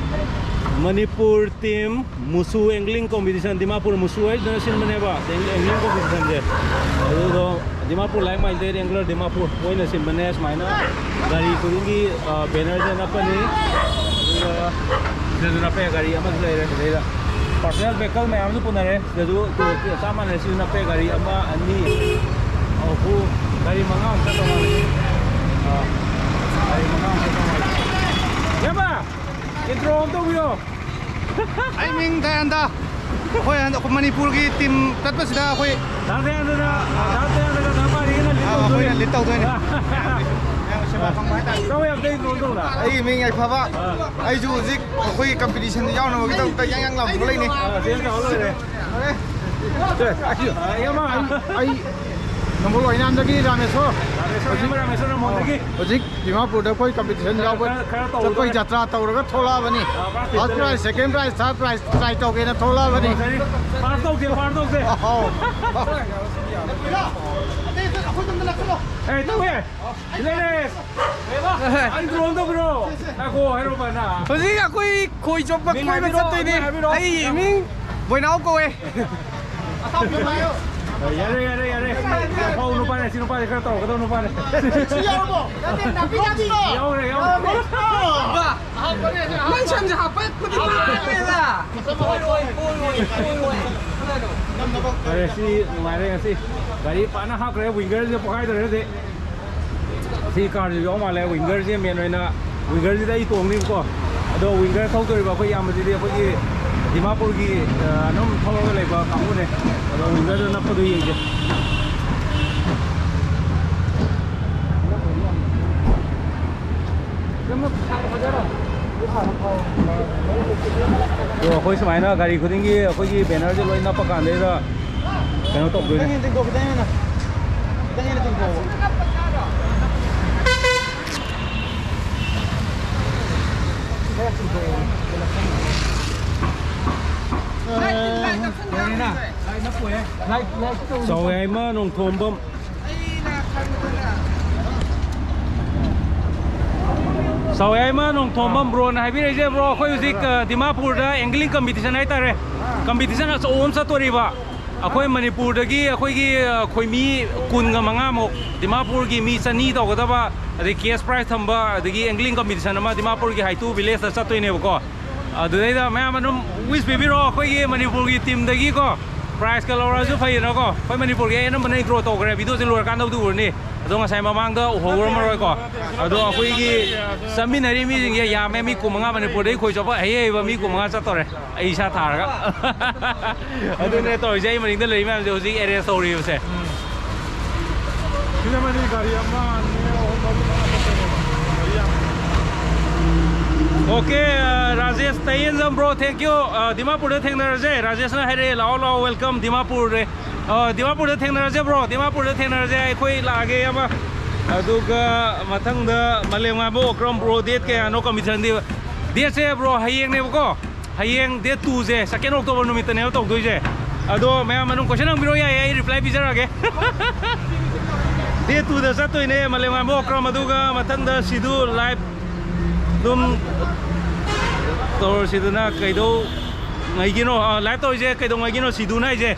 ꯃꯅꯤꯄꯨꯔ ꯇꯤꯝ ꯃꯨꯁꯨ ꯑꯦꯡꯒ꯭ꯂꯤꯡ ꯀꯣꯝꯄꯤꯇꯤꯁꯟ, ꯗꯤꯃꯥꯄꯨꯔ ꯃꯨꯁꯨ ꯍꯥꯏꯗꯨꯅ ꯁꯤꯟꯕꯅꯦꯕ ꯑꯦꯡꯒ꯭ꯂꯤꯡ ꯀꯣꯝꯄꯤꯇꯤꯁꯟꯁꯦ꯫ ꯑꯗꯨꯗꯣ ꯗꯤꯃꯥꯄꯨꯔ ꯂꯥꯏꯛ ꯃꯥꯏꯟꯗꯦꯗ ꯑꯦꯡꯒ꯭ꯂꯔ ꯗꯤꯃꯥꯄꯨꯔ ꯃꯣꯏꯅ ꯁꯤꯟꯕꯅꯦ꯫ ꯁꯨꯃꯥꯏꯅ ꯒꯥꯔꯤ ꯈꯨꯗꯤꯡꯒꯤ, ꯑ, ꯕꯦꯅꯔꯁꯦ ꯅꯞꯄꯅꯤ꯫ ꯑꯗꯨꯒ ꯁꯤꯗꯁꯨ ꯅꯞꯄꯦ, ꯒꯥꯔꯤ ꯑꯃꯁꯨ ꯂꯩꯔꯦ꯫ ꯁꯤꯗꯩꯗ ꯄꯥꯔꯁꯣꯅꯦꯜ ꯚꯦꯍꯤꯀꯜ ꯃꯌꯥꯝꯁꯨ ꯄꯨꯅꯔꯦ꯫ ꯁꯤꯗꯁꯨ ꯇꯣ-, ꯆꯞ ꯃꯥꯟꯅꯔꯦ꯫ ꯁꯤꯁꯨ ꯅꯞꯄꯦ, ꯒꯥꯔꯤ ꯑꯃ, ꯑꯅꯤ, ꯑꯍꯨꯝ, ꯒꯥꯔꯤ ꯃꯉꯥꯃꯨꯛ ꯆꯠꯇꯧ ꯃꯥꯜꯂꯦ꯫ ꯑꯥ, ꯒꯥꯔꯤ ꯃꯉꯥꯃꯨꯛ ꯆꯠꯇꯧ ꯃꯥꯜꯂꯦ꯫ ꯏꯌꯥꯝꯕ, ꯏꯟꯇ꯭ꯔꯣ ꯑꯃ ꯇꯧꯕꯤꯌꯣ꯫ ꯑꯩ ꯃꯤꯡ ꯗꯌꯥꯟꯗ꯫ ꯑꯩꯈꯣꯏ ꯍꯟꯗꯛ, ꯑꯩꯈꯣꯏ ꯃꯅꯤꯄꯨꯔꯒꯤ ꯇꯤꯝ ꯆꯠꯄꯁꯤꯗ ꯑꯩꯈꯣꯏ ꯗꯥ ꯗꯌꯥꯟꯗꯅ, ꯗꯥ ꯗꯌꯥꯟꯗꯒ ꯗꯥ ꯄꯥꯔꯤꯒꯅ ꯂꯤꯠ ꯑꯥ, ꯇꯧꯗꯣꯏꯅꯦ꯫ ꯑꯩꯈꯣꯏꯅ ꯂꯤꯠ ꯇꯧꯗꯣꯏꯅꯦ꯫ ꯁꯦꯕꯥ ꯐꯪꯕ ꯍꯥꯏꯇꯥꯔꯦ꯫ ꯏꯇꯥꯎ ꯌꯥꯝ ꯇꯩ ꯗ꯭ꯔꯣꯟ ꯇꯧꯅ꯫ ꯑꯩꯒꯤ ꯃꯤꯡ ꯌꯥꯏꯐꯕ꯫ ꯑꯥ꯫ ꯑꯩꯁꯨ ꯍꯧꯖꯤꯛ ꯑꯩꯈꯣꯏꯒꯤ ꯀꯝꯄꯤꯇꯤꯁꯟꯗ ꯌꯥꯎꯅꯕꯒꯤꯗꯃꯛꯇ ꯌꯥꯡ ꯌꯥꯡ ꯂꯥꯎꯅ ꯊꯣꯛꯂꯛꯏꯅꯦ꯫ ꯑꯥ, ꯆꯦꯟ ꯆꯥꯎ ꯂꯣꯏꯔꯦ꯫ ꯑꯦ, ꯑꯩ, ꯑꯥ, ꯏꯌꯥꯝꯕ꯫ ꯑꯩ, ꯑꯩ ꯅꯝꯕꯣꯜ ꯋꯥꯏꯅꯥꯝꯗꯒꯤ ꯔꯥꯃꯦꯁꯣꯔ꯫ ꯔꯥꯃꯦꯁꯣꯔ, ꯍꯧꯖꯤꯛ, ꯏꯌꯥꯝꯕ ꯔꯥꯃꯦꯁꯣꯔ ꯅꯝꯕꯣꯜꯗꯒꯤ꯫ ꯍꯧꯖꯤꯛ ꯗꯤꯃꯥꯄꯨꯔꯗ ꯑꯩꯈꯣꯏ ꯀꯝꯄꯤꯇꯤꯁꯟ ꯌꯥꯎꯕ ꯈꯔ, ꯈꯔ ꯇꯧꯗꯣꯏꯅꯦ꯫ ꯆꯠꯄꯒꯤ ꯖꯇ꯭ꯔꯥ ꯇꯧꯔꯒ ꯊꯣꯛꯂꯛꯑꯕꯅꯤ꯫ ꯑꯥ, ꯐꯥꯔꯁ ꯄ꯭ꯔꯥꯏꯖ, ꯁꯦꯀꯦꯟ ꯄ꯭ꯔꯥꯏꯖ, ꯊꯥꯔꯠ ꯄ꯭ꯔꯥꯏꯖ ꯇ꯭ꯔꯥꯏ ꯇꯧꯒꯦꯅ ꯊꯣꯛꯂꯛꯑꯕꯅꯤ꯫ ꯐꯥꯔꯁ ꯇꯧꯁꯦ, ꯐꯥꯔꯁ ꯇꯧꯁꯦ꯫ ꯑꯍꯥꯎ꯫ ꯑꯦ, ꯇꯧꯋꯦ꯫ ꯂꯩꯔꯦ꯫ ꯑꯩ ꯗ꯭ꯔꯣꯟ ꯇꯧꯕꯤꯔꯣ꯫ ꯉꯥꯏꯈꯣ, ꯍꯥꯏꯔꯣ, ꯕꯥꯅ꯫ ꯍꯧꯖꯤꯛ ꯑꯩꯈꯣꯏ ꯈꯣꯏ ꯆꯣꯞꯄ ꯃꯤꯡ ꯀꯣꯏꯕ ꯍꯥꯏꯕꯤꯔꯣ, ꯆꯠꯇꯣꯏꯅꯦ꯫ ꯃꯤꯡ ꯍꯥꯏꯕꯤꯔꯣ꯫ ꯑꯩ ꯃꯤꯡ ꯕꯣꯏꯅꯥꯎ ꯀꯧꯋꯦ꯫ ꯌꯥꯔꯦ, ꯌꯥꯔꯦ, ꯌꯥꯔꯦ꯫ ꯐꯧ ꯅꯨꯄꯥꯅꯦ, ꯁꯤ ꯅꯨꯄꯥꯅꯦ, ꯈꯔ ꯇꯧꯔꯒꯗꯧ ꯅꯨꯄꯥꯅꯦ꯫ ꯁꯤ ꯌꯥꯎꯔꯕꯣ? ꯌꯥꯎꯔꯦ, ꯌꯥꯎꯔꯦ꯫ ꯅꯪ ꯁꯝꯁꯦ ꯍꯥꯞꯄꯛꯄꯗꯤ ꯃꯥꯜꯂꯦꯗ꯫ ꯐꯔꯦ, ꯁꯤ ꯅꯨꯡꯉꯥꯏꯔꯦ ꯉꯁꯤ꯫ ꯒꯥꯔꯤ ꯐꯖꯅ ꯍꯥꯞꯈ꯭ꯔꯦ, ꯋꯤꯡꯒꯔꯁꯦ ꯄꯣꯈꯥꯏꯗꯧꯔꯦ ꯍꯧꯖꯤꯛ꯫ ꯁꯤ ꯀꯥꯔꯁꯤꯁꯨ ꯌꯥꯎ ꯃꯥꯜꯂꯦ, ꯋꯤꯡꯒꯔꯁꯦ ꯃꯦꯟ ꯑꯣꯏꯅ꯫ ꯋꯤꯡꯒꯔꯁꯤꯗ ꯑꯩ ꯇꯣꯡꯅꯤꯕꯀꯣ꯫ ꯑꯗꯣ ꯋꯤꯡꯒꯔ ꯊꯧꯗꯣꯔꯤꯕ ꯑꯩꯈꯣꯏ ꯏꯌꯥꯝꯕꯁꯤꯗꯤ ꯑꯩꯈꯣꯏꯒꯤ ꯗꯤꯃꯥꯄꯨꯔꯒꯤ, ꯑ, ꯑꯗꯨꯝ ꯊꯧꯔꯒ ꯂꯩꯕ ꯀꯥꯡꯕꯨꯅꯦ꯫ ꯑꯗꯣ ꯋꯤꯡꯒꯔꯗ ꯅꯞꯄꯗꯣ ꯌꯦꯡꯁꯦ꯫ ꯑꯗꯣ ꯑꯩꯈꯣꯏ ꯁꯨꯃꯥꯏꯅ ꯒꯥꯔꯤ ꯈꯨꯗꯤꯡꯒꯤ ꯑꯩꯈꯣꯏꯒꯤ ꯕꯦꯅꯔꯁꯦ ꯂꯣꯏ ꯅꯞꯄ ꯀꯥꯟꯗꯩꯗ ꯀꯩꯅꯣ ꯇꯧꯗꯣꯏꯅꯦ꯫ ꯈꯤꯇꯪ ꯍꯦꯟꯅ ꯇꯤꯡꯊꯣꯛꯑꯣ, ꯈꯤꯇꯪ ꯍꯦꯟꯅ ꯇꯤꯡꯊꯣꯛꯑꯣ꯫ ꯆꯥꯎꯌꯥꯏꯃ ꯅꯣꯡꯊꯣꯝꯕꯝ꯫ ꯆꯥꯎꯌꯥꯏꯃ ꯅꯣꯡꯊꯣꯝꯕꯝ ꯕ꯭ꯔꯣꯅ ꯍꯥꯏꯕꯤꯔꯛꯏꯁꯦ, ꯕ꯭ꯔꯣ, ꯑꯩꯈꯣꯏ ꯍꯧꯖꯤꯛ, ꯑ, ꯗꯤꯃꯥꯄꯨꯔꯗ ꯑꯦꯡꯒ꯭ꯂꯤꯡ ꯀꯝꯄꯤꯇꯤꯁꯟ ꯍꯥꯏꯇꯥꯔꯦ, ꯀꯝꯄꯤꯇꯤꯁꯟ ꯑꯆꯧꯕ ꯑꯃ ꯆꯠꯇꯣꯔꯤꯕ꯫ ꯑꯩꯈꯣꯏ ꯃꯅꯤꯄꯨꯔꯗꯒꯤ ꯑꯩꯈꯣꯏꯒꯤ, ꯑ, ꯑꯩꯈꯣꯏ ꯃꯤ ꯀꯨꯟꯒ ꯃꯉꯥꯃꯨꯛ, ꯗꯤꯃꯥꯄꯨꯔꯒꯤ ꯃꯤ ꯆꯅꯤ ꯇꯧꯒꯗꯕ, ꯑꯗꯩ ꯀꯦꯁ ꯄ꯭ꯔꯥꯏꯖ ꯊꯝꯕ, ꯑꯗꯒꯤ ꯑꯦꯡꯒ꯭ꯂꯤꯡ ꯀꯝꯄꯤꯇꯤꯁꯟ ꯑꯃ ꯗꯤꯃꯥꯄꯨꯔꯒꯤ ꯍꯥꯏꯇꯨ ꯚꯤꯂꯦꯖꯇ ꯆꯠꯇꯣꯏꯅꯦꯕꯀꯣ꯫ ꯑꯗꯨꯗꯩꯗ ꯃꯌꯥꯝ ꯑꯗꯨꯝ ꯋꯤꯁ ꯄꯤꯕꯤꯔꯛꯑꯣ ꯑꯩꯈꯣꯏꯒꯤ ꯃꯅꯤꯄꯨꯔꯒꯤ ꯇꯤꯝꯗꯒꯤꯀꯣ, ꯄ꯭ꯔꯥꯏꯖꯀ ꯂꯧꯔꯁꯨ ꯐꯩꯗꯅꯀꯣ꯫ ꯑꯩꯈꯣꯏ ꯃꯅꯤꯄꯨꯔꯒꯤ ꯑꯩ ꯑꯅꯝꯕꯅ ꯏꯟꯇ꯭ꯔꯣ ꯇꯧꯈ꯭ꯔꯦ, ꯚꯤꯗꯤꯑꯣꯁꯦ ꯂꯣꯏꯔꯀꯥꯟꯗꯕꯨꯗꯤ ꯎꯔꯅꯤ꯫ ꯑꯗꯣ ꯉꯁꯥꯏ ꯃꯃꯥꯡꯗ ꯎꯍꯧꯔꯝꯃꯔꯣꯏꯀꯣ꯫ ꯑꯗꯣ ꯑꯩꯈꯣꯏꯒꯤ ꯆꯠꯃꯤꯟꯅꯔꯤ ꯃꯤꯁꯤꯡꯁꯦ ꯌꯥꯝꯃꯦ, ꯃꯤ ꯀꯨꯟꯃꯉꯥ, ꯃꯅꯤꯄꯨꯔꯗꯒꯤ ꯈꯣꯏ ꯆꯣꯞꯄ ꯑꯍꯩ ꯍꯩꯕ ꯃꯤ ꯀꯨꯟꯃꯉꯥ ꯆꯠꯇꯧꯔꯦ꯫ ꯑꯩ ꯏꯁꯥ ꯊꯥꯔꯒ꯫ ꯑꯗꯨꯅꯦ ꯇꯧꯔꯤꯁꯦ, ꯑꯩ ꯃꯅꯤꯡꯗ ꯂꯩꯔꯤ ꯃꯌꯥꯝꯁꯦ ꯍꯧꯖꯤꯛ ꯑꯦꯔꯦꯁ ꯇꯧꯔꯤꯕꯁꯦ꯫ ꯁꯤꯗ ꯃꯅꯤ ꯒꯥꯔꯤ ꯑꯃ, ꯑꯅꯤ, ꯑꯍꯨꯝ, ꯃꯔꯤ, ꯃꯉꯥ ꯆꯠꯇꯣꯏꯅꯦꯕ꯫ ꯒꯥꯔꯤ ꯌꯥꯝ ꯑꯣꯀꯦ, ꯑ, ꯔꯥꯖꯦꯁ ꯇꯌꯦꯟꯖꯝ ꯕ꯭ꯔꯣ, thank you꯫ ꯑ, ꯗꯤꯃꯥꯄꯨꯔꯗ ꯊꯦꯡꯅꯔꯁꯦ꯫ ꯔꯥꯖꯦꯁꯅ ꯍꯥꯏꯔꯛꯑꯦ, "ꯂꯥꯛꯑꯣ, ꯂꯥꯛꯑꯣ, welcome ꯗꯤꯃꯥꯄꯨꯔ"꯫ ꯑ, ꯗꯤꯃꯥꯄꯨꯔꯗ ꯊꯦꯡꯅꯔꯁꯦ ꯕ꯭ꯔꯣ, ꯗꯤꯃꯥꯄꯨꯔꯗ ꯊꯦꯡꯅꯔꯁꯦ꯫ ꯑꯩꯈꯣꯏ ꯂꯥꯛꯑꯒꯦ ꯏꯌꯥꯝꯕ꯫ ꯑꯗꯨꯒ ꯃꯊꯪꯗ ꯃꯥꯂꯦꯝꯉꯥꯟꯕ ꯑꯣꯀ꯭ꯔꯝ ꯕ꯭ꯔꯣ, ꯗꯦꯠ ꯀꯌꯥꯅꯣ ꯀꯝꯄꯤꯇꯤꯁꯟꯗꯤ? ꯗꯦꯠꯁꯦ ꯕ꯭ꯔꯣ ꯍꯌꯦꯡꯅꯦꯕꯀꯣ꯫ ꯍꯌꯦꯡ ꯗꯦꯠ ꯇꯨꯁꯦ, ꯁꯦꯀꯦꯟ ꯑꯣꯛꯇꯣꯕꯔ ꯅꯨꯃꯤꯠꯇꯅꯦꯕ ꯇꯧꯗꯣꯏꯁꯦ꯫ ꯑꯗꯣ ꯃꯌꯥꯝ ꯑꯗꯨꯝ ꯀꯣꯏꯁꯟ ꯍꯪꯕꯤꯔꯛꯑꯣ, ꯌꯥꯏꯌꯦ, ꯑꯩ ꯔꯤꯄ꯭ꯂꯥꯏ ꯄꯤꯖꯔꯛꯑꯒꯦ꯫ ꯗꯦꯠ ꯇꯨꯗ ꯆꯠꯇꯣꯏꯅꯦ ꯃꯥꯂꯦꯝꯉꯥꯟꯕ ꯑꯣꯀ꯭ꯔꯝ, ꯑꯗꯨꯒ ꯃꯊꯪꯗ ꯁꯤꯗꯨ ꯂꯥꯏꯚ ꯑꯗꯨꯝ ꯇꯧꯔꯁꯤꯗꯅ꯫ ꯀꯩꯗꯧꯉꯩꯒꯤꯅꯣ, ꯑ, ꯂꯥꯏꯚ ꯇꯧꯔꯤꯁꯦ ꯀꯩꯗꯧꯉꯩꯒꯤꯅꯣ ꯁꯤꯗꯨꯅ ꯍꯥꯏꯁꯦ?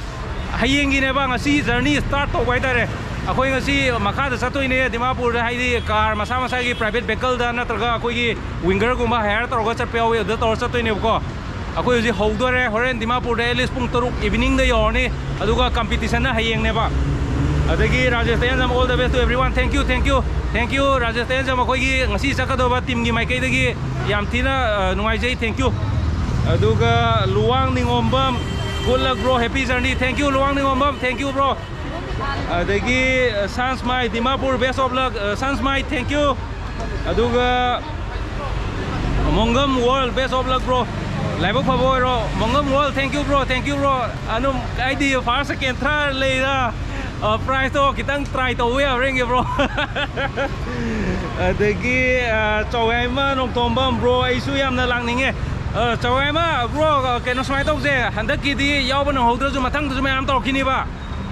ꯍꯌꯦꯡꯒꯤꯅꯦꯕ ꯉꯁꯤ journey start ꯇꯧꯕ ꯍꯥꯏꯇꯥꯔꯦ꯫ ꯑꯩꯈꯣꯏ ꯉꯁꯤ ꯃꯈꯥꯗ ꯆꯠꯇꯣꯏꯅꯦ ꯗꯤꯃꯥꯄꯨꯔꯗ, ꯍꯥꯏꯗꯤ car ꯃꯁꯥ ꯃꯁꯥꯒꯤ private vehicle ꯗ ꯅꯠꯇ꯭ꯔꯒ ꯑꯩꯈꯣꯏꯒꯤ winger ꯒꯨꯝꯕ hire ꯇꯧꯔꯒ ꯆꯠꯄ ꯌꯥꯎꯋꯤ, ꯑꯗꯨꯗ ꯇꯧꯔ ꯆꯠꯇꯣꯏꯅꯦꯕꯀꯣ꯫ ꯑꯩꯈꯣꯏ ꯍꯧꯖꯤꯛ ꯍꯧꯗꯣꯔꯦ, ꯍꯣꯔꯦꯟ ꯗꯤꯃꯥꯄꯨꯔꯗ at least ꯄꯨꯡ ꯇꯔꯨꯛ evening ꯗ ꯌꯧꯔꯅꯤ, ꯑꯗꯨꯒ competition ꯅ ꯍꯌꯦꯡꯅꯦꯕ꯫ ꯑꯗꯒꯤ Rajesh ꯇꯌꯥꯟꯖꯝ, all the best to everyone, thank you, thank you, thank you Rajesh ꯇꯌꯥꯟꯖꯝ, ꯑꯩꯈꯣꯏꯒꯤ ꯉꯁꯤ ꯆꯠꯀꯗꯧꯕ team ꯒꯤ ꯃꯥꯏꯀꯩꯗꯒꯤ ꯌꯥꯝ ꯊꯤꯅ ꯑ, ꯅꯨꯡꯉꯥꯏꯖꯩ, thank you꯫ ꯑꯗꯨꯒ Luwang ꯅꯤꯉꯣꯝꯕꯝ, good luck bro, happy journey, thank you Luwang ꯅꯤꯉꯣꯝꯕꯝ, thank you bro꯫ ꯑꯗꯒꯤ ꯁꯟꯁꯃꯥꯏ Dimapur, best of luck ꯁꯟꯁꯃꯥꯏ, thank you꯫ ꯑꯗꯨꯒ Mongam Waral, best of luck bro, ꯂꯥꯏꯕꯛ ꯐꯕ ꯑꯣꯏꯔꯣ꯫ Mongam Waral, thank you bro, thank you bro꯫ ꯑꯗꯨꯝ ꯑꯩꯗꯤ first, second, third ꯂꯩꯔ prize ꯇꯣ ꯈꯤꯇꯪ try ꯇꯧꯕ ꯌꯥꯕ꯭ꯔꯥ ꯌꯦꯡꯒꯦ bro꯫ ꯑꯗꯒꯤ ꯑ, ꯆꯧꯒꯥꯏꯃ ꯅꯣꯡꯊꯣꯝꯕꯝ bro, ꯑꯩꯁꯨ ꯌꯥꯝꯅ ꯂꯥꯛꯅꯤꯡꯉꯦ꯫ ꯑ, ꯆꯧꯒꯥꯏꯃ bro, ꯑ, ꯀꯩꯅꯣ ꯁꯨꯃꯥꯏꯅ ꯇꯧꯁꯦ, ꯍꯟꯗꯛꯀꯤꯗꯤ ꯌꯥꯎꯕ ꯅꯪꯍꯧꯗ꯭ꯔꯁꯨ ꯃꯊꯪꯗꯁꯨ ꯃꯌꯥꯝ ꯇꯧꯔꯛꯈꯤꯅꯤꯕ꯫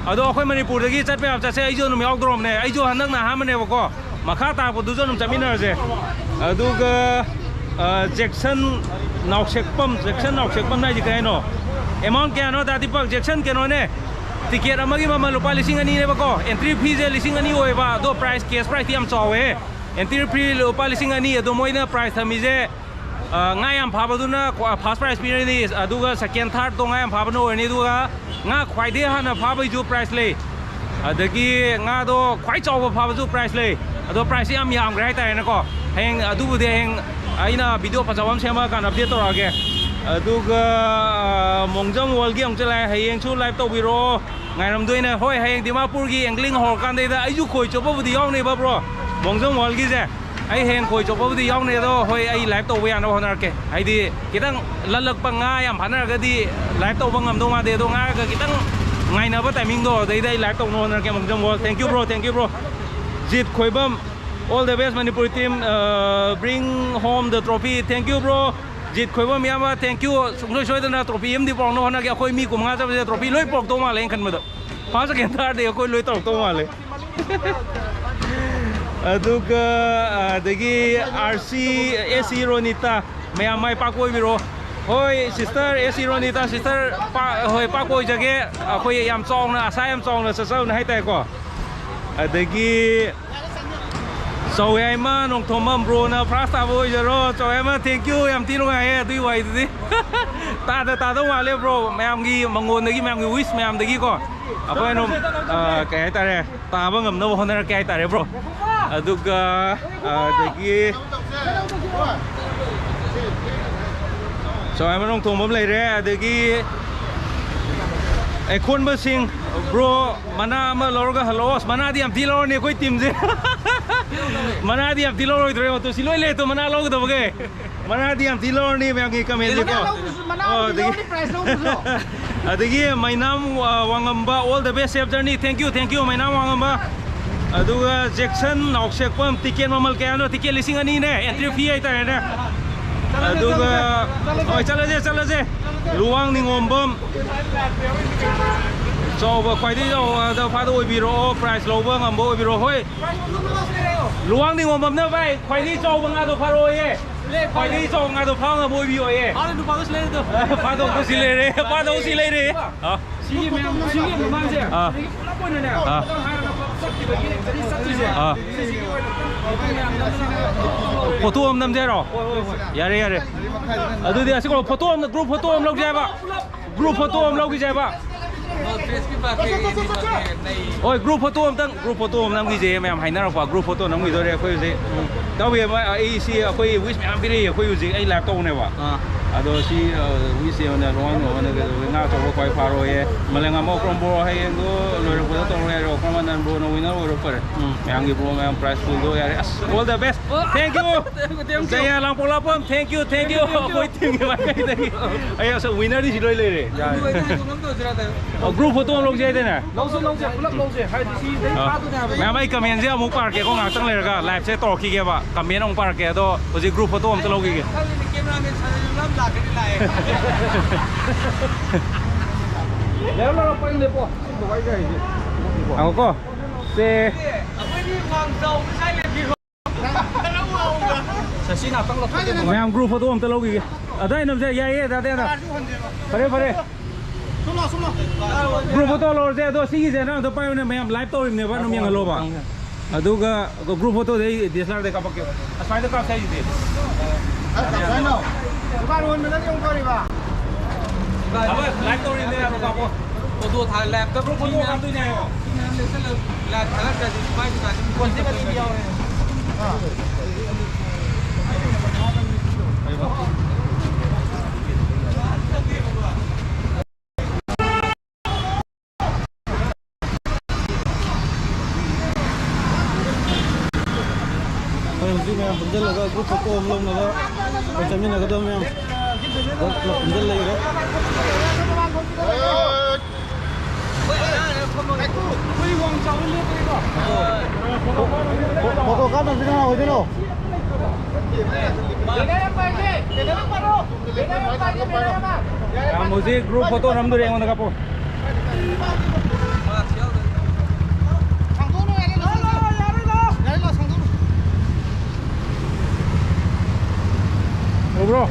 ꯑꯗꯣ ꯑꯩꯈꯣꯏ ꯃꯅꯤꯄꯨꯔꯗꯒꯤ ꯆꯠꯄ ꯌꯥꯕ ꯆꯠꯁꯦ, ꯑꯩꯁꯨ ꯑꯗꯨꯝ ꯌꯥꯎꯗ꯭ꯔꯣꯕꯅꯦ, ꯑꯩꯁꯨ ꯍꯟꯗꯛꯅ ꯑꯍꯥꯟꯕꯅꯦꯕꯀꯣ꯫ ꯃꯈꯥ ꯇꯥꯔꯛꯄꯗꯨꯁꯨ ꯑꯗꯨꯝ ꯆꯠꯃꯤꯟꯅꯔꯁꯦ꯫ ꯑꯗꯨꯒ ꯑ, ꯖꯦꯛꯁꯟ ꯅꯥꯎꯁꯦꯛꯄꯝ, ꯖꯦꯛꯁꯟ ꯅꯥꯎꯁꯦꯛꯄꯝ ꯍꯥꯏꯁꯦ ꯀꯩ ꯍꯥꯏꯅꯣ? Amount ꯀꯌꯥꯅꯣ ꯗꯥ ꯗꯤꯄꯛ? ꯖꯦꯛꯁꯟ ꯀꯩꯅꯣꯅꯦ, ticket ꯑꯃꯒꯤ ꯃꯃꯜ ꯂꯨꯄꯥ ꯂꯤꯁꯤꯡ ꯑꯅꯤꯅꯦꯕꯀꯣ, entry fee ꯁꯦ ꯂꯤꯁꯤꯡ ꯑꯅꯤ ꯑꯣꯏꯕ, ꯑꯗꯣ prize, cash prize ꯇꯤ ꯌꯥꯝ ꯆꯥꯎꯋꯦ꯫ Entry fee ꯂꯨꯄꯥ ꯂꯤꯁꯤꯡ ꯑꯅꯤ, ꯑꯗꯣ ꯃꯣꯏꯅ prize ꯊꯝꯃꯤꯁꯦ, ꯑ, ꯉꯥ ꯌꯥꯝ ꯐꯥꯕꯗꯨꯅ ꯀ꯭ꯋꯥ-, first prize ꯄꯤꯔꯅꯤ, ꯑꯗꯨꯒ second, third ꯇꯣ ꯉꯥ ꯌꯥꯝ ꯐꯥꯕꯅ ꯑꯣꯏꯔꯅꯤ, ꯑꯗꯨꯒ ꯉꯥ ꯈ꯭ꯋꯥꯏꯗꯒꯤ ꯍꯥꯟꯅ ꯐꯥꯕꯩꯁꯨ prize ꯂꯩ, ꯑꯗꯒꯤ ꯉꯥꯗꯣ ꯈ꯭ꯋꯥꯏ ꯆꯥꯎꯕ ꯐꯥꯕꯁꯨ prize ꯂꯩ꯫ ꯑꯗꯣ prize ꯁꯦ ꯌꯥꯝ ꯌꯥꯝꯈ꯭ꯔꯦ ꯍꯥꯏꯇꯥꯔꯦꯅꯦꯀꯣ꯫ ꯍꯌꯦꯡ ꯑꯗꯨꯕꯨꯗꯤ ꯍꯌꯦꯡ ꯑꯩꯅ video ꯐꯖꯕ ꯑꯃ ꯁꯦꯝꯃꯀꯥꯟꯗ update ꯇꯧꯔꯛꯑꯒꯦ꯫ ꯑꯗꯨꯒ ꯃꯣꯡꯖꯝ ꯋꯥꯔꯜꯒꯤ ꯑꯃꯨꯛ ꯆꯠꯂꯛꯑꯦ, ꯍꯌꯦꯡꯁꯨ live ꯇꯧꯕꯤꯔꯣ, ꯉꯥꯏꯔꯝꯗꯣꯏꯅꯦ꯫ ꯍꯣꯏ, ꯍꯌꯦꯡ ꯗꯤꯃꯥꯄꯨꯔꯒꯤ angling ꯍꯧꯔꯀꯥꯟꯗꯩꯗ ꯑꯩꯁꯨ ꯈꯣꯏ ꯆꯣꯞꯄꯕꯨꯗꯤ ꯌꯥꯎꯅꯦꯕ bro, ꯃꯣꯡꯖꯝ ꯋꯥꯔꯜꯒꯤꯁꯦ꯫ ꯑꯩ ꯍꯌꯦꯡ ꯈꯣꯏ ꯆꯣꯞꯄꯕꯨꯗꯤ ꯌꯥꯎꯅꯤ, ꯑꯗꯣ ꯍꯣꯏ, ꯑꯩ live ꯇꯧꯕ ꯌꯥꯅꯕ ꯍꯣꯠꯅꯔꯛꯀꯦ꯫ ꯍꯥꯏꯗꯤ ꯈꯤꯇꯪ ꯂꯜꯂꯛꯄ ꯉꯥ ꯌꯥꯝ ꯐꯥꯅꯔꯒꯗꯤ live ꯇꯧꯕ ꯉꯝꯗꯧ ꯃꯥꯟꯗꯦ, ꯑꯗꯣ ꯉꯥꯒ ꯈꯤꯇꯪ ꯉꯥꯏꯅꯕ timing ꯗꯣ, ꯑꯗꯩꯗ ꯑꯩ live ꯇꯧꯅꯕ ꯍꯣꯠꯅꯔꯛꯀꯦ꯫ Mongjam Waral, thank you bro, thank you bro꯫ Jit Khoibam, all the best Manipur team, uh, bring home the trophy, thank you bro꯫ Jit ꯈꯣꯏꯕꯝ ꯏꯌꯥꯝꯕ, thank you꯫ ꯁꯨꯡꯁꯣꯏ ꯁꯣꯏꯗꯅ trophy ꯑꯃꯗꯤ ꯄꯨꯔꯛꯅꯕ ꯍꯣꯠꯅꯒꯦ꯫ ꯑꯩꯈꯣꯏ ꯃꯤ ꯀꯨꯟꯃꯉꯥ ꯆꯠꯄꯁꯦ trophy ꯂꯣꯏ ꯄꯨꯔꯛꯇꯧ ꯃꯥꯜꯂꯦ ꯑꯩꯅ ꯈꯟꯕꯗ꯫ First, second, third ꯗꯤ ꯑꯩꯈꯣꯏ ꯂꯣꯏ ꯇꯧꯔꯛꯇꯧ ꯃꯥꯜꯂꯦ꯫ ꯑꯗꯨꯒ ꯑꯗꯒꯤ R C, S C ꯔꯣꯅꯤꯇꯥ, ꯃꯌꯥꯝ ꯃꯥꯏ ꯄꯥꯛꯄ ꯑꯣꯏꯕꯤꯔꯣ꯫ ꯍꯣꯏ, sister ꯑꯦꯁ ꯏꯔꯣꯅꯤꯇꯥ, sister ꯄꯥ-, ꯍꯣꯏ, ꯄꯥꯛꯄ ꯑꯣꯏꯖꯒꯦ꯫ ꯑꯩꯈꯣꯏ ꯌꯥꯝ ꯆꯥꯎꯅ, ꯑꯁꯥ ꯌꯥꯝ ꯆꯥꯎꯅ ꯆꯠꯆꯕꯅꯦ ꯍꯥꯏꯇꯥꯔꯦꯀꯣ꯫ ꯑꯗꯒꯤ ꯆꯧꯌꯥꯏꯃ ꯅꯣꯡꯊꯣꯝꯕꯝ broꯅ first ꯇꯥꯕ ꯑꯣꯏꯖꯔꯣ꯫ ꯆꯧꯌꯥꯏꯃ, thank you, ꯌꯥꯝ ꯊꯤ ꯅꯨꯡꯉꯥꯏꯌꯦ ꯑꯗꯨꯒꯤ ꯋꯥꯔꯤꯗꯨꯗꯤ꯫ ꯇꯥꯗ ꯇꯥꯗꯧ ꯃꯥꯜꯂꯦ bro, ꯃꯌꯥꯝꯒꯤ ꯃꯉꯣꯟꯗꯒꯤ, ꯃꯌꯥꯝꯒꯤ wish ꯃꯌꯥꯝꯗꯒꯤꯀꯣ꯫ ꯑꯩꯈꯣꯏ ꯑꯗꯨꯝ, ꯑ, ꯀꯩ ꯍꯥꯏꯇꯥꯔꯦ, ꯇꯥꯕ ꯉꯝꯅꯕ ꯍꯣꯠꯅꯔꯛꯀꯦ ꯍꯥꯏꯇꯥꯔꯦ bro꯫ ꯑꯗꯨꯒ, ꯑ, ꯑꯗꯒꯤ ꯆꯧꯌꯥꯏꯃ ꯅꯣꯡꯊꯣꯝꯕꯝ ꯂꯩꯔꯦ, ꯑꯗꯒꯤ ꯑꯩꯈꯣꯟꯕꯁꯤꯡ, bro, ꯃꯅꯥ ꯑꯃ ꯂꯧꯔꯒ ꯍꯜꯂꯛꯑꯣ꯫ ꯑꯁ, ꯃꯅꯥꯗꯤ ꯌꯥꯝ ꯊꯤ ꯂꯧꯔꯅꯤ ꯑꯩꯈꯣꯏ teamꯁꯦ꯫ ꯃꯅꯥꯗꯤ ꯌꯥꯝ ꯊꯤ ꯂꯧꯔꯣꯏꯗ꯭ꯔꯣ? ꯌꯦꯡꯉꯣ ꯇꯨ, ꯁꯤ ꯂꯣꯏ ꯂꯩꯔꯦ ꯇꯨ, ꯃꯅꯥ ꯂꯧꯒꯗꯕꯈꯩ꯫ ꯃꯅꯥꯗꯤ ꯌꯥꯝ ꯊꯤ ꯂꯧꯔꯅꯤ ꯃꯌꯥꯝꯒꯤ commentꯁꯦꯀꯣ꯫ ꯃꯅꯥ ꯂꯧꯗ꯭ꯔꯁꯨ, ꯃꯅꯥ ꯑꯣ, ꯑꯗꯒꯤ ꯂꯧꯔꯅꯤ, prize ꯂꯧꯗ꯭ꯔꯁꯨ꯫ ꯑꯗꯒꯤ ꯃꯩꯅꯥꯝ, ꯑ, ꯋꯥꯡꯉꯝꯕ, all the best, safe journey, thank you, thank you, ꯃꯩꯅꯥꯝ ꯋꯥꯡꯉꯝꯕ꯫ ꯑꯗꯨꯒ ꯖꯦꯛꯁꯟ ꯅꯥꯎꯁꯦꯛꯄꯝ, ticket ꯃꯃꯜ ꯀꯌꯥꯅꯣ? Ticket ꯂꯤꯁꯤꯡ ꯑꯅꯤꯅꯦ, entry fee ꯍꯥꯏꯇꯥꯔꯦꯅꯦ꯫ ꯑꯗꯨꯒ, ꯍꯣꯏ, ꯆꯠꯂꯁꯦ, ꯆꯠꯂꯁꯦ꯫ ꯂꯨꯋꯥꯡ ꯅꯤꯉꯣꯝꯕꯝ, ꯆꯥꯎꯕ, ꯈ꯭ꯋꯥꯏꯗꯒꯤ ꯆꯥꯎꯕꯗ ꯐꯥꯗ ꯑꯣꯏꯕꯤꯔꯛꯑꯣ, prize ꯂꯧꯕ ꯉꯝꯕ ꯑꯣꯏꯕꯤꯔꯛꯑꯣ꯫ ꯍꯣꯏ, ꯂꯨꯋꯥꯡ ꯅꯤꯉꯣꯝꯕꯝꯅ ꯚꯥꯏ ꯈ꯭ꯋꯥꯏꯗꯒꯤ ꯆꯥꯎꯕ ꯉꯥꯗꯣ ꯐꯥꯔꯛꯑꯣꯌꯦ꯫ ꯈ꯭ꯋꯥꯏꯗꯒꯤ ꯆꯥꯎꯕ ꯉꯥꯗꯣ ꯐꯥ ꯉꯝꯕ ꯑꯣꯏꯕꯤꯌꯣꯌꯦ꯫ ꯐꯥꯗꯧ ꯅꯨꯄꯥꯗꯣ ꯁꯤ ꯂꯩꯔꯦ, ꯐꯥꯗꯧ ꯁꯤ ꯂꯩꯔꯦ꯫ ꯑ꯫ ꯁꯤꯒꯤ ꯃꯌꯥꯝ, ꯁꯤꯒꯤ ꯃꯃꯥꯡꯁꯦ, ꯑꯥ꯫ ꯁꯤꯒꯤ ꯄꯨꯂꯞ ꯑꯣꯏꯅꯅꯦ, ꯑꯥ꯫ ꯑꯝꯇꯪ ꯍꯥꯏꯔꯒ ꯆꯠꯈꯤꯕꯒꯤ ꯑꯗꯒꯤ ꯆꯠꯇ꯭ꯔꯤꯁꯦ꯫ ꯑꯥ꯫ ꯁꯤꯁꯤꯒꯤ ꯑꯣꯏꯅ ꯑꯝꯇꯪ ꯃꯌꯥꯝ ꯅꯝꯗꯅ ꯐꯣꯇꯣ ꯑꯃ ꯅꯝꯖꯦ ꯍꯥꯏꯔꯣ? ꯍꯣꯏ, ꯍꯣꯏ, ꯍꯣꯏ꯫ ꯌꯥꯔꯦ, ꯌꯥꯔꯦ꯫ ꯑꯗꯨꯗꯤ ꯑꯁꯤꯀꯣ ꯐꯣꯇꯣ ꯑꯃ, group ꯐꯣꯇꯣ ꯑꯃ ꯂꯧꯖꯦ ꯍꯥꯏꯕ꯫ Group ꯐꯣꯇꯣ ꯑꯃ ꯂꯧꯈꯤꯁꯦ ꯍꯥꯏꯕ꯫ ꯍꯣꯏ, group ꯐꯣꯇꯣ ꯑꯝꯇꯪ, group ꯐꯣꯇꯣ ꯑꯃ ꯅꯝꯈꯤꯁꯦ ꯃꯌꯥꯝ ꯍꯥꯏꯅꯔꯛꯄ꯫ Group ꯐꯣꯇꯣ ꯅꯝꯈꯤꯗꯣꯔꯦ ꯑꯩꯈꯣꯏ ꯍꯧꯖꯤꯛ꯫ ꯏꯇꯥꯎꯕꯤ ꯑꯃ, ꯑꯩ ꯁꯤ ꯑꯩꯈꯣꯏ wish ꯃꯌꯥꯝ ꯄꯤꯔꯛꯏ꯫ ꯑꯩꯈꯣꯏ ꯍꯧꯖꯤꯛ ꯑꯩ live ꯇꯧꯕꯅꯦꯕ꯫ ꯑꯥ꯫ ꯑꯗꯣ ꯁꯤ, ꯑ, wish ꯁꯦ ꯑꯣꯏꯅ ꯂꯨꯋꯥꯡ ꯅꯤꯉꯣꯝꯕꯝꯅ ꯀꯩꯗꯧꯕꯩ ꯉꯥ ꯑꯆꯧꯕ ꯈ꯭ꯋꯥꯏ ꯐꯥꯔꯣꯏꯌꯦ꯫ ꯃꯂꯦꯉꯥꯝꯕꯝ ꯑꯣꯀ꯭ꯔꯝ bro ꯍꯌꯦꯡꯗꯣ ꯂꯣꯏꯔꯛꯄꯗ ꯇꯧꯔꯣ ꯌꯥꯔꯦ꯫ ꯑꯣꯀ꯭ꯔꯝ ꯑꯅꯟ bro ꯅ winner ꯑꯣꯏꯔꯣ ꯐꯔꯦ꯫ ꯎꯝ꯫ ꯃꯌꯥꯝꯒꯤ bro ꯃꯌꯥꯝ prize pool ꯗꯣ ꯌꯥꯔꯦ꯫ ꯑꯁ, all the best꯫ Thank you꯫ Thank you, thank you꯫ Jaya Langpoklakpam, thank you, thank you꯫ Thank you, thank you꯫ ꯑꯩꯈꯣꯏ team ꯒꯤ ꯃꯥꯏꯀꯩꯗꯒꯤ꯫ ꯑꯩ ꯑꯁ winner ꯗꯤ ꯁꯤ ꯂꯣꯏ ꯂꯩꯔꯦ꯫ ꯌꯥꯔꯦ꯫ ꯑ, group ꯐꯣꯇꯣ ꯑꯃ ꯂꯧꯖꯦ ꯍꯥꯏꯗꯅ꯫ ꯂꯧꯁꯦ, ꯂꯧꯁꯦ, ꯄꯨꯂꯞ ꯂꯧꯁꯦ꯫ ꯍꯥꯏꯗꯤ ꯁꯤꯗꯩ ꯑꯥ꯫ ꯊꯥꯗꯣꯏꯅꯦ ꯍꯥꯏꯕ꯫ ꯃꯌꯥꯝ ꯑꯩ comment ꯁꯦ ꯑꯃꯨꯛ ꯄꯥꯔꯛꯀꯦꯀꯣ, ꯉꯥꯏꯍꯥꯛꯇꯪ ꯂꯩꯔꯒ live ꯁꯦ ꯇꯧꯔꯛꯈꯤꯒꯦꯕ꯫ Comment ꯑꯃꯨꯛ ꯄꯥꯔꯛꯀꯦ, ꯑꯗꯣ ꯍꯧꯖꯤꯛ group ꯐꯣꯇꯣ ꯑꯝꯇ ꯂꯧꯈꯤꯒꯦ꯫ ꯈꯜꯂꯤꯅꯦ, cameraman ꯁꯥꯟꯅ ꯂꯝ ꯂꯥꯛꯀꯅꯤ ꯂꯥꯛꯑꯦ꯫ ꯂꯩꯔꯣ, ꯂꯩꯔꯣ, ꯄꯣꯏꯟ ꯂꯦꯞꯄꯣ꯫ ꯉꯥꯏꯈꯣꯀꯣ꯫ ꯁꯦ꯫ ꯑꯩꯈꯣꯏꯗꯤ ꯋꯥꯡ ꯆꯥꯎꯕ ꯁ꯭ꯋꯥꯏ ꯂꯦꯞꯄꯤꯔꯣ꯫ ꯁꯁꯤ ꯉꯥꯛꯇꯪ ꯂꯧꯊꯣꯛꯀꯦ꯫ ꯃꯌꯥꯝ group ꯐꯣꯇꯣ ꯑꯝꯇ ꯂꯧꯈꯤꯒꯦ꯫ ꯑꯗꯥꯏ ꯅꯝꯖ ꯌꯥꯏꯌꯦ, ꯑꯗꯥꯏ ꯅꯝ꯫ ꯐꯔꯦ, ꯐꯔꯦ꯫ ꯁꯣꯝ ꯂꯥꯎ, ꯁꯣꯝ ꯂꯥꯎ꯫ Group photo ꯂꯧꯔꯁꯦ, ꯑꯗꯣ ꯁꯤꯒꯤꯁꯦ ꯅꯪ ꯑꯝꯇ ꯄꯥꯏꯌꯨꯅꯦ, ꯃꯌꯥꯝ live ꯇꯧꯔꯤꯕꯅꯦꯕ, ꯑꯗꯨꯝ ꯌꯦꯡꯍꯜꯂꯣꯕ꯫ ꯑꯗꯨꯒ group photoꯗ ꯑꯩ D S L Rꯗ ꯀꯥꯞꯄꯛꯀꯦ꯫ ꯑꯁ꯭ꯋꯥꯏꯗ ꯀꯥꯞꯁꯦ ꯍꯥꯏꯁꯤꯗꯤ꯫ ꯗꯨꯀꯥꯟ ꯍꯣꯟꯕꯗꯗꯤ ꯑꯃꯨꯛ ꯐꯔꯤꯕ? ꯑꯩꯈꯣꯏ live ꯇꯧꯔꯤꯕꯅꯦ, ꯑꯗꯨ ꯀꯥꯞꯄꯣ꯫ Photo ꯊꯥ-, liveꯇ group photo ꯀꯥꯞꯇꯣꯏꯅꯦ ꯍꯥꯏꯌꯣ꯫ Live ꯊꯥꯒꯠꯇ꯭ꯔꯗꯤ ꯃꯥꯏ ꯗꯨꯀꯥꯟꯁꯤ ꯀꯣꯟꯁꯤ ꯃꯅꯤꯡꯗ ꯌꯥꯎꯔꯦ꯫ ꯑꯩꯈꯣꯏ ꯍꯧꯖꯤꯛ ꯃꯌꯥꯝ ꯄꯨꯟꯁꯤꯜꯂꯒ group photo ꯑꯃ ꯂꯧꯅꯕ ꯑꯩꯈꯣꯏ ꯆꯠꯃꯤꯟꯅꯒꯗꯕ ꯃꯌꯥꯝ ꯄꯨꯂꯞ ꯄꯨꯟꯁꯤꯜ ꯂꯩꯔꯦ꯫ Photo ꯀꯥꯞꯅꯕꯁꯤ ꯀꯅꯥ ꯑꯣꯏꯗꯣꯏꯅꯣ? ꯌꯥꯝ ꯍꯧꯖꯤꯛ group photo ꯅꯝꯗꯣꯔꯦ, ꯑꯩꯉꯣꯟꯗ ꯀꯥꯞꯄꯣ꯫ ꯎꯕ꯭ꯔꯣ?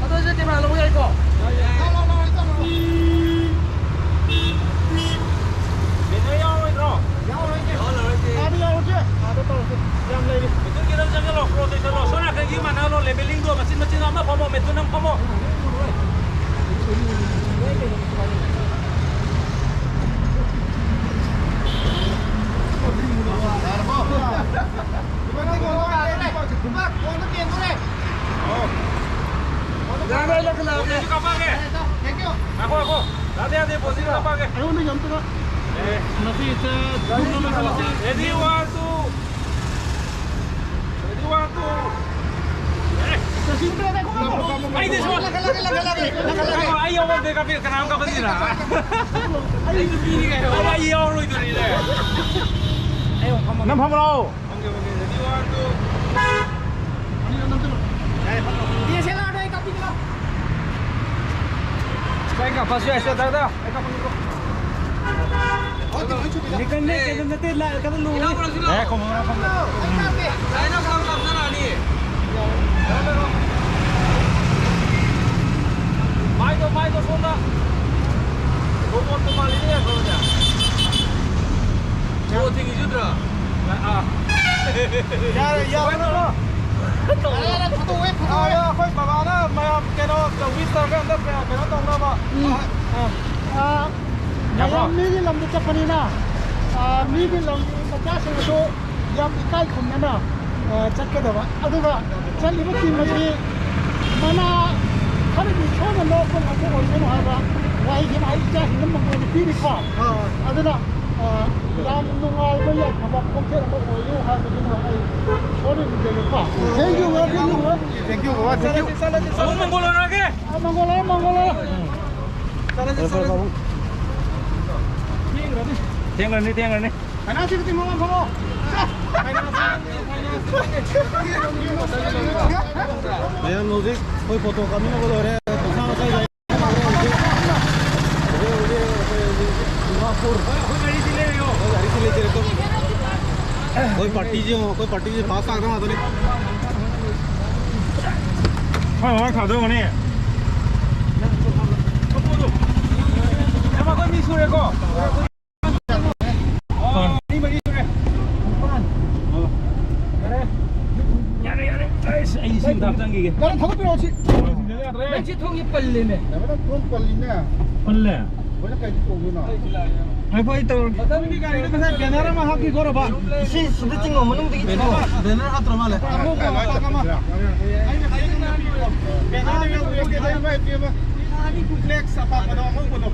ꯑꯗꯣ ꯁꯤ camera ꯂꯧꯕ ꯌꯥꯏꯀꯣ? ꯌꯥꯏ, ꯌꯥꯏ꯫ ꯂꯥꯎ, ꯂꯥꯎ, ꯂꯥꯎ, ꯑꯩ ꯇꯧꯔꯣ꯫ Banner ꯌꯥꯎꯔꯣꯏꯗ꯭ꯔꯣ? ꯌꯥꯎꯔꯣꯏꯒꯦ꯫ ꯌꯥꯎꯔꯣꯏꯒꯦ꯫ ꯑꯥꯗ ꯌꯥꯎꯔꯁꯦ꯫ ꯑꯥꯗ ꯇꯧꯔꯁꯦ꯫ ꯌꯥꯝ ꯂꯩꯔꯤ꯫ ꯃꯤꯊꯨꯟ ꯈꯤꯇꯪ ꯆꯪꯁꯤꯜꯂꯣ, cross ꯆꯪꯁꯤꯜꯂꯣ꯫ ꯁꯣꯝ ꯅꯥꯀꯟꯒꯤ ꯃꯥꯟꯅꯍꯜꯂꯣ, levelingꯗꯣ ꯃꯆꯤꯟ ꯃꯆꯤꯟ ꯑꯃ ꯐꯝꯃꯣ, ꯃꯤꯊꯨꯟ ꯅꯪ ꯐꯝꯃꯣ꯫ ꯌꯥꯔꯕꯣ? ꯌꯥꯔꯦ, ꯑꯩ ꯂꯧꯁꯤꯜꯂꯛꯑꯒꯦ꯫ ꯄꯣꯠꯁꯤꯁꯨ ꯀꯥꯞꯄꯛꯑꯒꯦ꯫ ꯉꯥꯏꯈꯣ, ꯉꯥꯏꯈꯣ꯫ ꯌꯥꯗꯦ, ꯌꯥꯗꯦ, ꯄꯣꯠꯁꯤꯁꯨ ꯀꯥꯞꯄꯛꯑꯒꯦ꯫ ꯑꯩꯉꯣꯟꯗ ꯌꯥꯝ ꯇꯅ꯫ ꯑꯦ꯫ ꯃꯁꯤ ꯏꯆꯥ ꯒ꯭ꯔꯨꯞ ꯑꯃ ꯇꯧꯔꯁꯤ꯫ Ready, one, two. Ready, one, two. ꯑꯦ꯫ ꯑꯩꯗꯤ ꯁꯣꯝ-, ꯂꯥꯛꯀꯦ, ꯂꯥꯛꯀꯦ, ꯂꯥꯛꯀꯦ, ꯂꯥꯛꯀꯦ, ꯂꯥꯛꯀꯦ꯫ ꯑꯩ ꯌꯥꯎꯕ ꯑꯝꯇ ꯀꯥꯞꯄꯤꯔꯣ, ꯀꯅꯥꯝ ꯀꯥꯞꯍꯟꯁꯤꯔꯥ? ꯑꯩ ꯅꯨꯄꯤꯅꯤ ꯀꯩꯅꯣ꯫ ꯑꯩ ꯌꯥꯎꯔꯣꯏꯗꯣꯔꯤꯅꯦ꯫ ꯅꯪ ꯐꯝꯃ ꯂꯥꯛꯑꯣ꯫ ꯌꯥꯔꯦ, ꯐꯝꯃꯣ꯫ ꯗꯤ ꯑꯦꯁ ꯑꯦꯜ ꯑꯥꯔꯗꯣ ꯑꯩ ꯀꯥꯞꯄꯤꯒꯦ ꯂꯥꯎ꯫ ꯁ꯭ꯋꯥꯏ ꯀꯥꯞꯄꯁꯨ ꯌꯥꯏ, ꯁ꯭ꯋꯥꯏ ꯗꯥ, ꯗꯥ, ꯑꯩ ꯀꯥꯞꯄꯒꯦ꯫ ꯅꯤꯀꯟꯅꯦ, ꯀꯩꯅꯣ ꯅꯠꯇꯦ, ꯂꯥ-, ꯀꯩꯅꯣ ꯂꯨꯔꯦ꯫ ꯉꯥꯏꯈꯣ, ꯉꯥꯏꯈꯣ, ꯉꯥꯏꯈꯣ꯫ ꯃꯥꯏꯗꯣ, ꯃꯥꯏꯗꯣ ꯁꯣꯝꯗ꯫ ꯔꯣꯕꯣꯠꯇꯣ ꯃꯥꯜꯂꯤꯅꯦ, ꯀꯩꯅꯣꯅꯦ꯫ ꯔꯣꯕꯣꯠ ꯊꯤꯡꯉꯤꯁꯨ ꯅꯠꯇ꯭ꯔꯥ? ꯑꯥ꯫ ꯌꯥꯔꯦ, ꯌꯥꯔꯦ, ꯅꯪ꯫ ꯌꯥꯔꯦ, ꯌꯥꯔꯦ, ꯐꯨꯗꯣꯛꯑꯦ, ꯐꯨꯗꯣꯛꯑꯦ꯫ ꯑꯥ, ꯑꯩꯈꯣꯏ ꯕꯕꯥꯅ ꯃꯌꯥꯝ ꯀꯩꯅꯣ, wish ꯇꯧꯔꯒ ꯑꯝꯇ ꯀꯩꯅꯣ ꯇꯧꯅꯕ꯫ ꯎꯝ꯫ ꯑꯥ꯫ ꯑꯥ, ꯌꯥꯕ꯭ꯔꯣ? ꯃꯌꯥꯝ ꯃꯤꯒꯤ ꯂꯝꯗ ꯆꯠꯄꯅꯤꯅ, ꯑꯥ, ꯃꯤꯒꯤ ꯂꯝꯒꯤ ꯃꯆꯥꯁꯤꯡꯅꯁꯨ ꯌꯥꯝ ꯏꯀꯥꯏ ꯈꯨꯝꯅꯅ, ꯑꯥ, ꯆꯠꯀꯗꯕ꯫ ꯑꯗꯨꯒ ꯆꯠꯂꯤꯕ team ꯑꯁꯤ ꯃꯅꯥ ꯈꯔꯗꯤ ꯁꯣꯏꯗꯅ ꯂꯣꯛꯄ ꯉꯝꯕ ꯑꯣꯏꯁꯅꯨ ꯍꯥꯏꯕ ꯋꯥꯍꯩꯁꯤꯃ ꯑꯩ ꯏꯆꯥꯁꯤꯡꯗ ꯃꯉꯣꯟꯗ ꯄꯤꯔꯤꯀꯣ꯫ ꯑꯥ꯫ ꯑꯗꯨꯅ, ꯑꯥ, ꯌꯥꯝ ꯅꯨꯡꯉꯥꯏꯕ ꯌꯥꯏꯐꯕ ꯈꯣꯡꯆꯠ ꯑꯃ ꯑꯣꯏꯌꯨ ꯍꯥꯏꯕꯗꯨꯃ ꯑꯩ ꯁꯣꯏꯗꯅ ꯅꯤꯖꯒꯦꯀꯣ꯫ Thank you, thank you, thank you, ꯕꯕꯥ, thank you꯫ ꯆꯠꯂꯁꯤ, ꯆꯠꯂꯁꯤ, ꯆꯠꯂꯁꯤ꯫ ꯑꯃꯨꯛ ꯃꯪꯒꯣꯜ ꯍꯣꯔꯛꯑꯒꯦ꯫ ꯑꯥ, ꯃꯪꯒꯣꯜ ꯍꯣꯔꯣ, ꯃꯪꯒꯣꯜ ꯍꯣꯔꯣ꯫ ꯆꯠꯂꯁꯤ, ꯆꯠꯂꯁꯤ꯫ ꯊꯦꯡꯈ꯭ꯔꯅꯤ, ꯊꯦꯡꯈ꯭ꯔꯅꯤ꯫ ꯃꯌꯥꯝ ꯍꯧꯖꯤꯛ ꯑꯩꯈꯣꯏ photo ꯀꯥꯞꯃꯤꯟꯅꯕ ꯂꯣꯏꯔꯦ꯫ ꯄꯩꯁꯥ ꯃꯁꯥꯏ ꯍꯧꯖꯤꯛ, ꯍꯧꯖꯤꯛ, ꯍꯧꯖꯤꯛ ꯗꯤꯃꯥꯄꯨꯔ꯫ ꯑꯩꯈꯣꯏ ꯒꯥꯔꯤꯁꯤ ꯂꯩꯔꯦꯀꯣ꯫ ꯑꯩꯈꯣꯏ ꯒꯥꯔꯤꯁꯤ ꯂꯩꯖꯔꯦꯀꯣ꯫ ꯑꯩꯈꯣꯏ partyꯁꯤ ꯌꯦꯡꯉꯣ, ꯑꯩꯈꯣꯏ partyꯁꯤ pass ꯇꯥꯒꯗꯕ ꯉꯥꯛꯇꯅꯤ꯫ ꯍꯣꯏ, ꯍꯣꯏ, ꯊꯥꯗꯧꯕꯅꯦ꯫ ꯊꯝꯃꯣ ꯑꯗꯨ꯫ ꯊꯝꯃꯣ, ꯑꯩꯈꯣꯏ ꯃꯤ ꯁꯨꯔꯦꯀꯣ꯫ ꯃꯤ ꯃꯔꯤ ꯁꯨꯔꯦ꯫ ꯌꯥꯔꯦ, ꯌꯥꯔꯦ꯫ ꯑꯩꯁ, ꯑꯩ ꯏꯁꯤꯡ ꯑꯝꯇ ꯍꯥꯞꯆꯟꯈꯤꯒꯦ꯫ ꯌꯥꯔꯦ, ꯊꯥꯗꯣꯛꯄꯤꯔꯛꯑꯣ ꯁꯤ꯫ ꯅꯪ ꯁꯤ ꯊꯣꯡꯁꯤ ꯄꯜꯂꯦꯅꯦ꯫ ꯌꯥꯔꯦ, ꯅꯪ ꯊꯣꯡ ꯄꯜꯂꯤꯅꯦ꯫ ꯄꯜꯂꯦ? ꯑꯩꯈꯣꯏꯅ ꯀꯩꯗꯤ ꯇꯧꯗꯣꯏꯅꯣ? ꯉꯥꯏꯈꯣ, ꯑꯩ ꯇꯧꯔꯒꯦ꯫ ꯃꯊꯪꯒꯤ ꯒꯥꯔꯤꯗ ꯉꯁꯥꯏ banner ꯑꯃ ꯍꯥꯞꯈꯤꯀꯣ, ꯔꯣꯕꯥ꯫ ꯏꯁꯤꯡ ꯁꯤꯗ ꯆꯤꯡꯉꯣ, ꯃꯅꯨꯡꯗꯒꯤ ꯆꯤꯡꯉꯣ꯫ Banner ꯍꯥꯞꯇ꯭ꯔ ꯃꯥꯜꯂꯦ꯫ ꯑꯉꯧꯕ ꯑꯃ, ꯑꯃ꯫ ꯑꯩꯅ ꯍꯥꯏꯗꯣꯏꯅꯦ꯫ Banner ꯌꯥꯎꯕꯤꯔꯛꯀꯦ꯫ ꯏꯃꯥ, ꯏꯄꯦꯝꯃ꯫ Flex ꯑꯄꯥꯛꯄꯗꯣ, ꯑꯉꯧꯕꯗꯣ꯫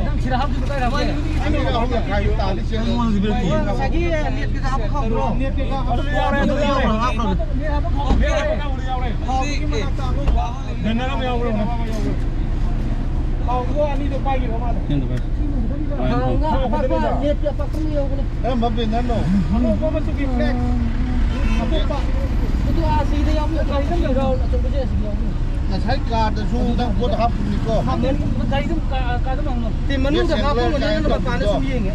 ꯅꯪ ꯁꯤꯗ ꯍꯥꯞꯇꯣꯏꯗꯣ ꯀꯥꯏꯗ ꯍꯥꯞꯀꯦ? ꯑꯩꯉꯣꯟꯗ ꯄꯤꯔꯛꯇꯦ꯫ ꯉꯁꯥꯏꯒꯤ net ꯀꯩꯀꯥ ꯍꯥꯞꯄ ꯈꯪꯕ꯭ꯔꯣ? Net ꯀꯩꯀꯥ ꯍꯥꯞꯄ ꯌꯥꯎꯔꯦ, ꯑꯗꯨ ꯌꯥꯎꯔꯦ꯫ Net ꯀꯩꯀꯥ ꯍꯥꯞꯄ ꯌꯥꯎꯔꯦ꯫ ꯍꯥꯎꯕꯒꯤ ꯃꯅꯥꯛꯇ ꯑꯉꯧꯕ ꯑꯃ ꯂꯩ꯫ Banner ꯑꯃ ꯌꯥꯎꯕ꯭ꯔꯣ? ꯍꯥꯎꯕꯗꯣ ꯑꯅꯤꯗꯣ ꯄꯥꯏꯈꯤꯕ ꯃꯥꯅ꯫ ꯍꯥꯎꯕ ꯑꯄꯥꯛꯄ, net ꯀꯤ ꯑꯄꯥꯛꯄ ꯑꯃ ꯌꯥꯎꯕꯅꯦ꯫ ꯀꯔꯝꯕ banner ꯅꯣ? ꯑꯉꯧꯕ ꯃꯆꯨꯒꯤ flex꯫ ꯑꯇꯣꯞꯄ꯫ ꯑꯗꯨ ꯑꯥ ꯁꯤꯗ ꯌꯥꯎꯕ ꯒꯥꯔꯤꯗ ꯑꯃ ꯌꯥꯎꯕꯅꯦ꯫ ꯑꯆꯧꯕꯁꯦ ꯑꯁꯤꯗ ꯌꯥꯎꯕꯅꯦ꯫ ꯉꯁꯥꯏ ꯀꯥꯔꯗꯁꯨ ꯅꯪ ꯄꯣꯠ ꯍꯥꯞꯄꯅꯤꯀꯣ꯫ ꯍꯥꯞꯄꯅꯤ꯫ ꯒꯥꯔꯤꯗ ꯑꯃꯨꯛ ꯀꯥ-, ꯀꯥꯗ ꯑꯃꯨꯛ ꯍꯪꯉꯣ꯫ ꯁꯤ ꯃꯅꯨꯡꯗ ꯒ꯭ꯌꯥꯁ ꯍꯥꯞꯄꯝꯒꯅꯤ, ꯁꯤꯂꯤꯟꯗꯔ ꯅꯪꯅ ꯃꯄꯥꯟꯗ ꯁꯨꯝ ꯌꯦꯡꯉꯦ꯫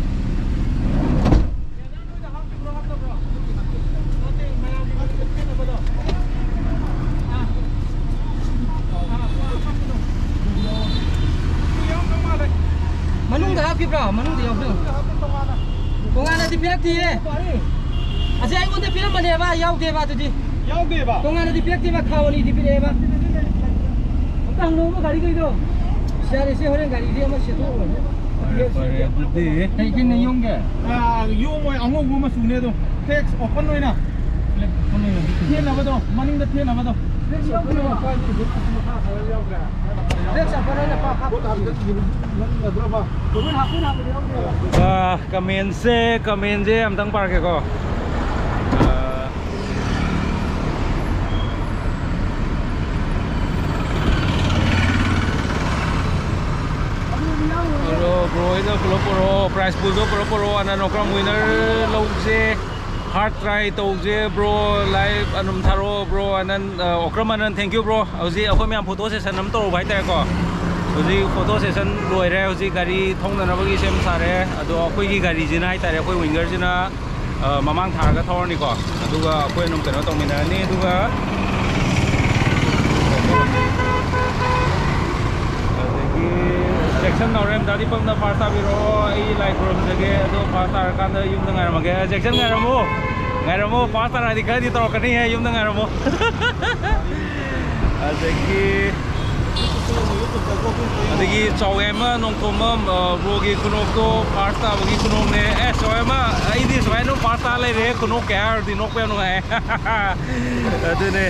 ꯃꯅꯨꯡꯗ ꯍꯥꯞꯈꯤꯕ꯭ꯔꯣ? ꯃꯅꯨꯡꯗ ꯌꯥꯎꯕ꯭ꯔꯣ? ꯇꯣꯉꯥꯟꯅꯗꯤ ꯄꯤꯔꯛꯇꯤꯌꯦ꯫ ꯑꯁꯤ ꯑꯩꯉꯣꯟꯗ ꯄꯤꯔꯝꯕꯅꯦꯕ, ꯌꯥꯎꯗꯦꯕ ꯑꯗꯨꯗꯤ꯫ ꯌꯥꯎꯗꯦꯕ? ꯇꯣꯉꯥꯟꯅꯗꯤ ꯄꯤꯔꯛꯇꯦꯕ, ꯈꯥꯎ ꯑꯅꯤꯗꯤ ꯄꯤꯔꯛꯑꯦꯕ꯫ ꯑꯝꯇ ꯍꯪꯅꯧꯕ ꯒꯥꯔꯤꯈꯩꯗꯣ꯫ ꯌꯥꯔꯦ, ꯁꯤ ꯍꯣꯔꯦꯟ ꯒꯥꯔꯤꯗꯤ ꯑꯃ ꯁꯦꯠꯇꯣꯛꯑꯣ꯫ ꯐꯔꯦ, ꯐꯔꯦ, ꯑꯗꯨꯗꯤ꯫ ꯀꯩ ꯀꯩꯅ ꯌꯣꯝꯒꯦ? ꯑꯥ, ꯌꯣꯝꯃꯣꯏ, ꯑꯉꯧꯕ ꯃꯆꯨꯅꯦ ꯑꯗꯣ꯫ ꯐ꯭ꯂꯦꯛꯁ ꯑꯣꯄꯟ ꯑꯣꯏꯅ꯫ ꯐ꯭ꯂꯦꯛꯁ ꯑꯣꯄꯟ ꯑꯣꯏꯅ꯫ ꯊꯦꯠꯅꯕꯗꯣ, ꯃꯅꯤꯡꯗ ꯊꯦꯠꯅꯕꯗꯣ꯫ ꯐ꯭ꯂꯦꯛꯁ ꯑꯣꯄꯟ ꯑꯣꯏꯅ꯫ ꯐ꯭ꯂꯦꯛꯁ ꯑꯣꯄꯟ ꯑꯣꯏꯅ ꯄꯥꯛ ꯍꯥꯞꯄ꯫ ꯑꯥ, ꯀꯃꯦꯟꯁꯦ, ꯀꯃꯦꯟꯁꯦ ꯑꯝꯇꯪ ꯄꯥꯔꯛꯀꯦꯀꯣ꯫ ꯑꯥ, ꯑꯗꯣ bro ꯍꯣꯏꯅ ꯄꯨꯂꯞ ꯄꯨꯔꯛꯑꯣ, prize poolꯗꯣ ꯄꯨꯂꯞ ꯄꯨꯔꯛꯑꯣ꯫ ꯑꯅꯟ ꯑꯣꯀ꯭ꯔꯝ winner ꯂꯧꯁꯦ, heart try ꯇꯧꯁꯦ bro, like ꯑꯗꯨꯝ ꯊꯥꯔꯛꯑꯣ bro꯫ ꯑꯅꯟ, ꯑ, ꯑꯣꯀ꯭ꯔꯝ ꯑꯅꯟ, thank you bro꯫ ꯍꯧꯖꯤꯛ ꯑꯩꯈꯣꯏ ꯃꯌꯥꯝ photo session ꯑꯃ ꯇꯧꯔꯨꯕ ꯍꯥꯏꯇꯥꯔꯦꯀꯣ꯫ ꯍꯧꯖꯤꯛ photo session ꯂꯣꯏꯔꯦ, ꯍꯧꯖꯤꯛ ꯒꯥꯔꯤ ꯊꯧꯅꯅꯕꯒꯤ ꯁꯦꯝ ꯁꯥꯔꯦ꯫ ꯑꯗꯣ ꯑꯩꯈꯣꯏꯒꯤ ꯒꯥꯔꯤꯁꯤꯅ ꯍꯥꯏꯇꯥꯔꯦ, ꯑꯩꯈꯣꯏ wingerꯁꯤꯅ ꯑ, ꯃꯃꯥꯡ ꯊꯥꯔꯒ ꯊꯧꯔꯅꯤꯀꯣ꯫ ꯑꯗꯨꯒ ꯑꯩꯈꯣꯏ ꯑꯗꯨꯝ ꯀꯩꯅꯣ ꯇꯧꯃꯤꯟꯅꯔꯅꯤ꯫ ꯑꯗꯨꯒ ꯑꯗꯒꯤ ꯖꯦꯛꯁꯟ ꯅꯥꯎꯔꯦꯝ, ꯗꯥꯗꯤ ꯄꯛꯅ first ꯇꯥꯕꯤꯔꯛꯑꯣ꯫ ꯑꯩ ꯂꯥꯏ ꯈꯨꯔꯨꯝꯖꯒꯦ, ꯑꯗꯣ first ꯇꯥꯔꯀꯥꯟꯗ ꯌꯨꯝꯗ ꯉꯥꯏꯔꯝꯃꯒꯦ꯫ ꯖꯦꯛꯁꯟ ꯉꯥꯏꯔꯝꯃꯣ, ꯉꯥꯏꯔꯝꯃꯣ, first ꯇꯥꯔꯛꯑꯗꯤ ꯈꯔꯗꯤ ꯇꯧꯔꯛꯀꯅꯤꯍꯦ, ꯌꯨꯝꯗ ꯉꯥꯏꯔꯝꯃꯣ꯫ ꯑꯗꯒꯤ ꯑꯗꯒꯤ ꯆꯥꯎꯌꯥꯏꯃ ꯅꯣꯡꯊꯣꯝꯕꯝ, ꯑ, broꯒꯤ ꯈꯨꯅꯣꯛꯇꯣ first ꯇꯥꯕꯒꯤ ꯈꯨꯅꯣꯛꯅꯦ꯫ ꯑꯦ, ꯆꯥꯎꯌꯥꯏꯃ, ꯑꯩꯗꯤ ꯁꯨꯃꯥꯏꯅ ꯑꯗꯨꯝ first ꯇꯥ ꯂꯩꯔꯦ, ꯈꯨꯅꯣꯛ ꯀꯌꯥ ꯍꯥꯏꯔꯨꯔꯗꯤ ꯅꯣꯛꯄ ꯌꯥꯝ ꯅꯨꯡꯉꯥꯏ꯫ ꯑꯗꯨꯅꯦ꯫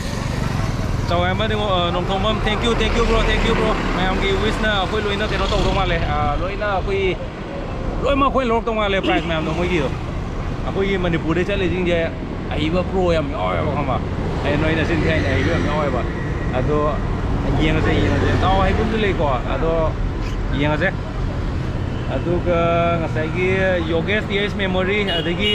ꯆꯥꯎꯌꯥꯏꯃ ꯅꯤꯉꯣ-, ꯑ, Nongthombam, thank you, thank you bro, thank you bro꯫ ꯃꯌꯥꯝꯒꯤ wishꯅ ꯑꯩꯈꯣꯏ ꯂꯣꯏꯅ ꯀꯩꯅꯣ ꯇꯧꯗꯧ ꯃꯥꯜꯂꯦ꯫ ꯑ, ꯂꯣꯏꯅ ꯑꯩꯈꯣꯏ ꯂꯣꯏꯅꯃꯛ ꯑꯩꯈꯣꯏ ꯂꯧꯔꯛꯇꯧ ꯃꯥꯜꯂꯦ prize ꯃꯌꯥꯝꯗꯣ ꯃꯣꯏꯒꯤꯗꯣ꯫ ꯑꯩꯈꯣꯏꯒꯤ ꯃꯅꯤꯄꯨꯔꯗꯩ ꯆꯠꯂꯤꯁꯤꯡꯁꯦ ꯑꯍꯩꯕ pro ꯌꯥꯝ ꯌꯥꯎꯋꯦꯕ, ꯈꯪꯕ? ꯑꯩ ꯅꯣꯏꯅ ꯆꯤꯟ ꯊꯤ ꯍꯥꯏꯅꯤ, ꯑꯍꯩꯕ ꯌꯥꯝ ꯌꯥꯎꯋꯦꯕ꯫ ꯑꯗꯣ ꯌꯦꯡꯉꯁꯦ, ꯌꯦꯡꯉꯁꯦ꯫ ꯗꯥꯎ ꯍꯩꯕ ꯑꯃꯁꯨ ꯂꯩꯀꯣ, ꯑꯗꯣ ꯌꯦꯡꯉꯁꯦ꯫ ꯑꯗꯨꯒ ꯉꯁꯥꯏꯒꯤ ꯌꯣꯒꯦꯁ ꯇꯤ ꯑꯩꯆ ꯃꯦꯃꯣꯔꯤ, ꯑꯗꯒꯤ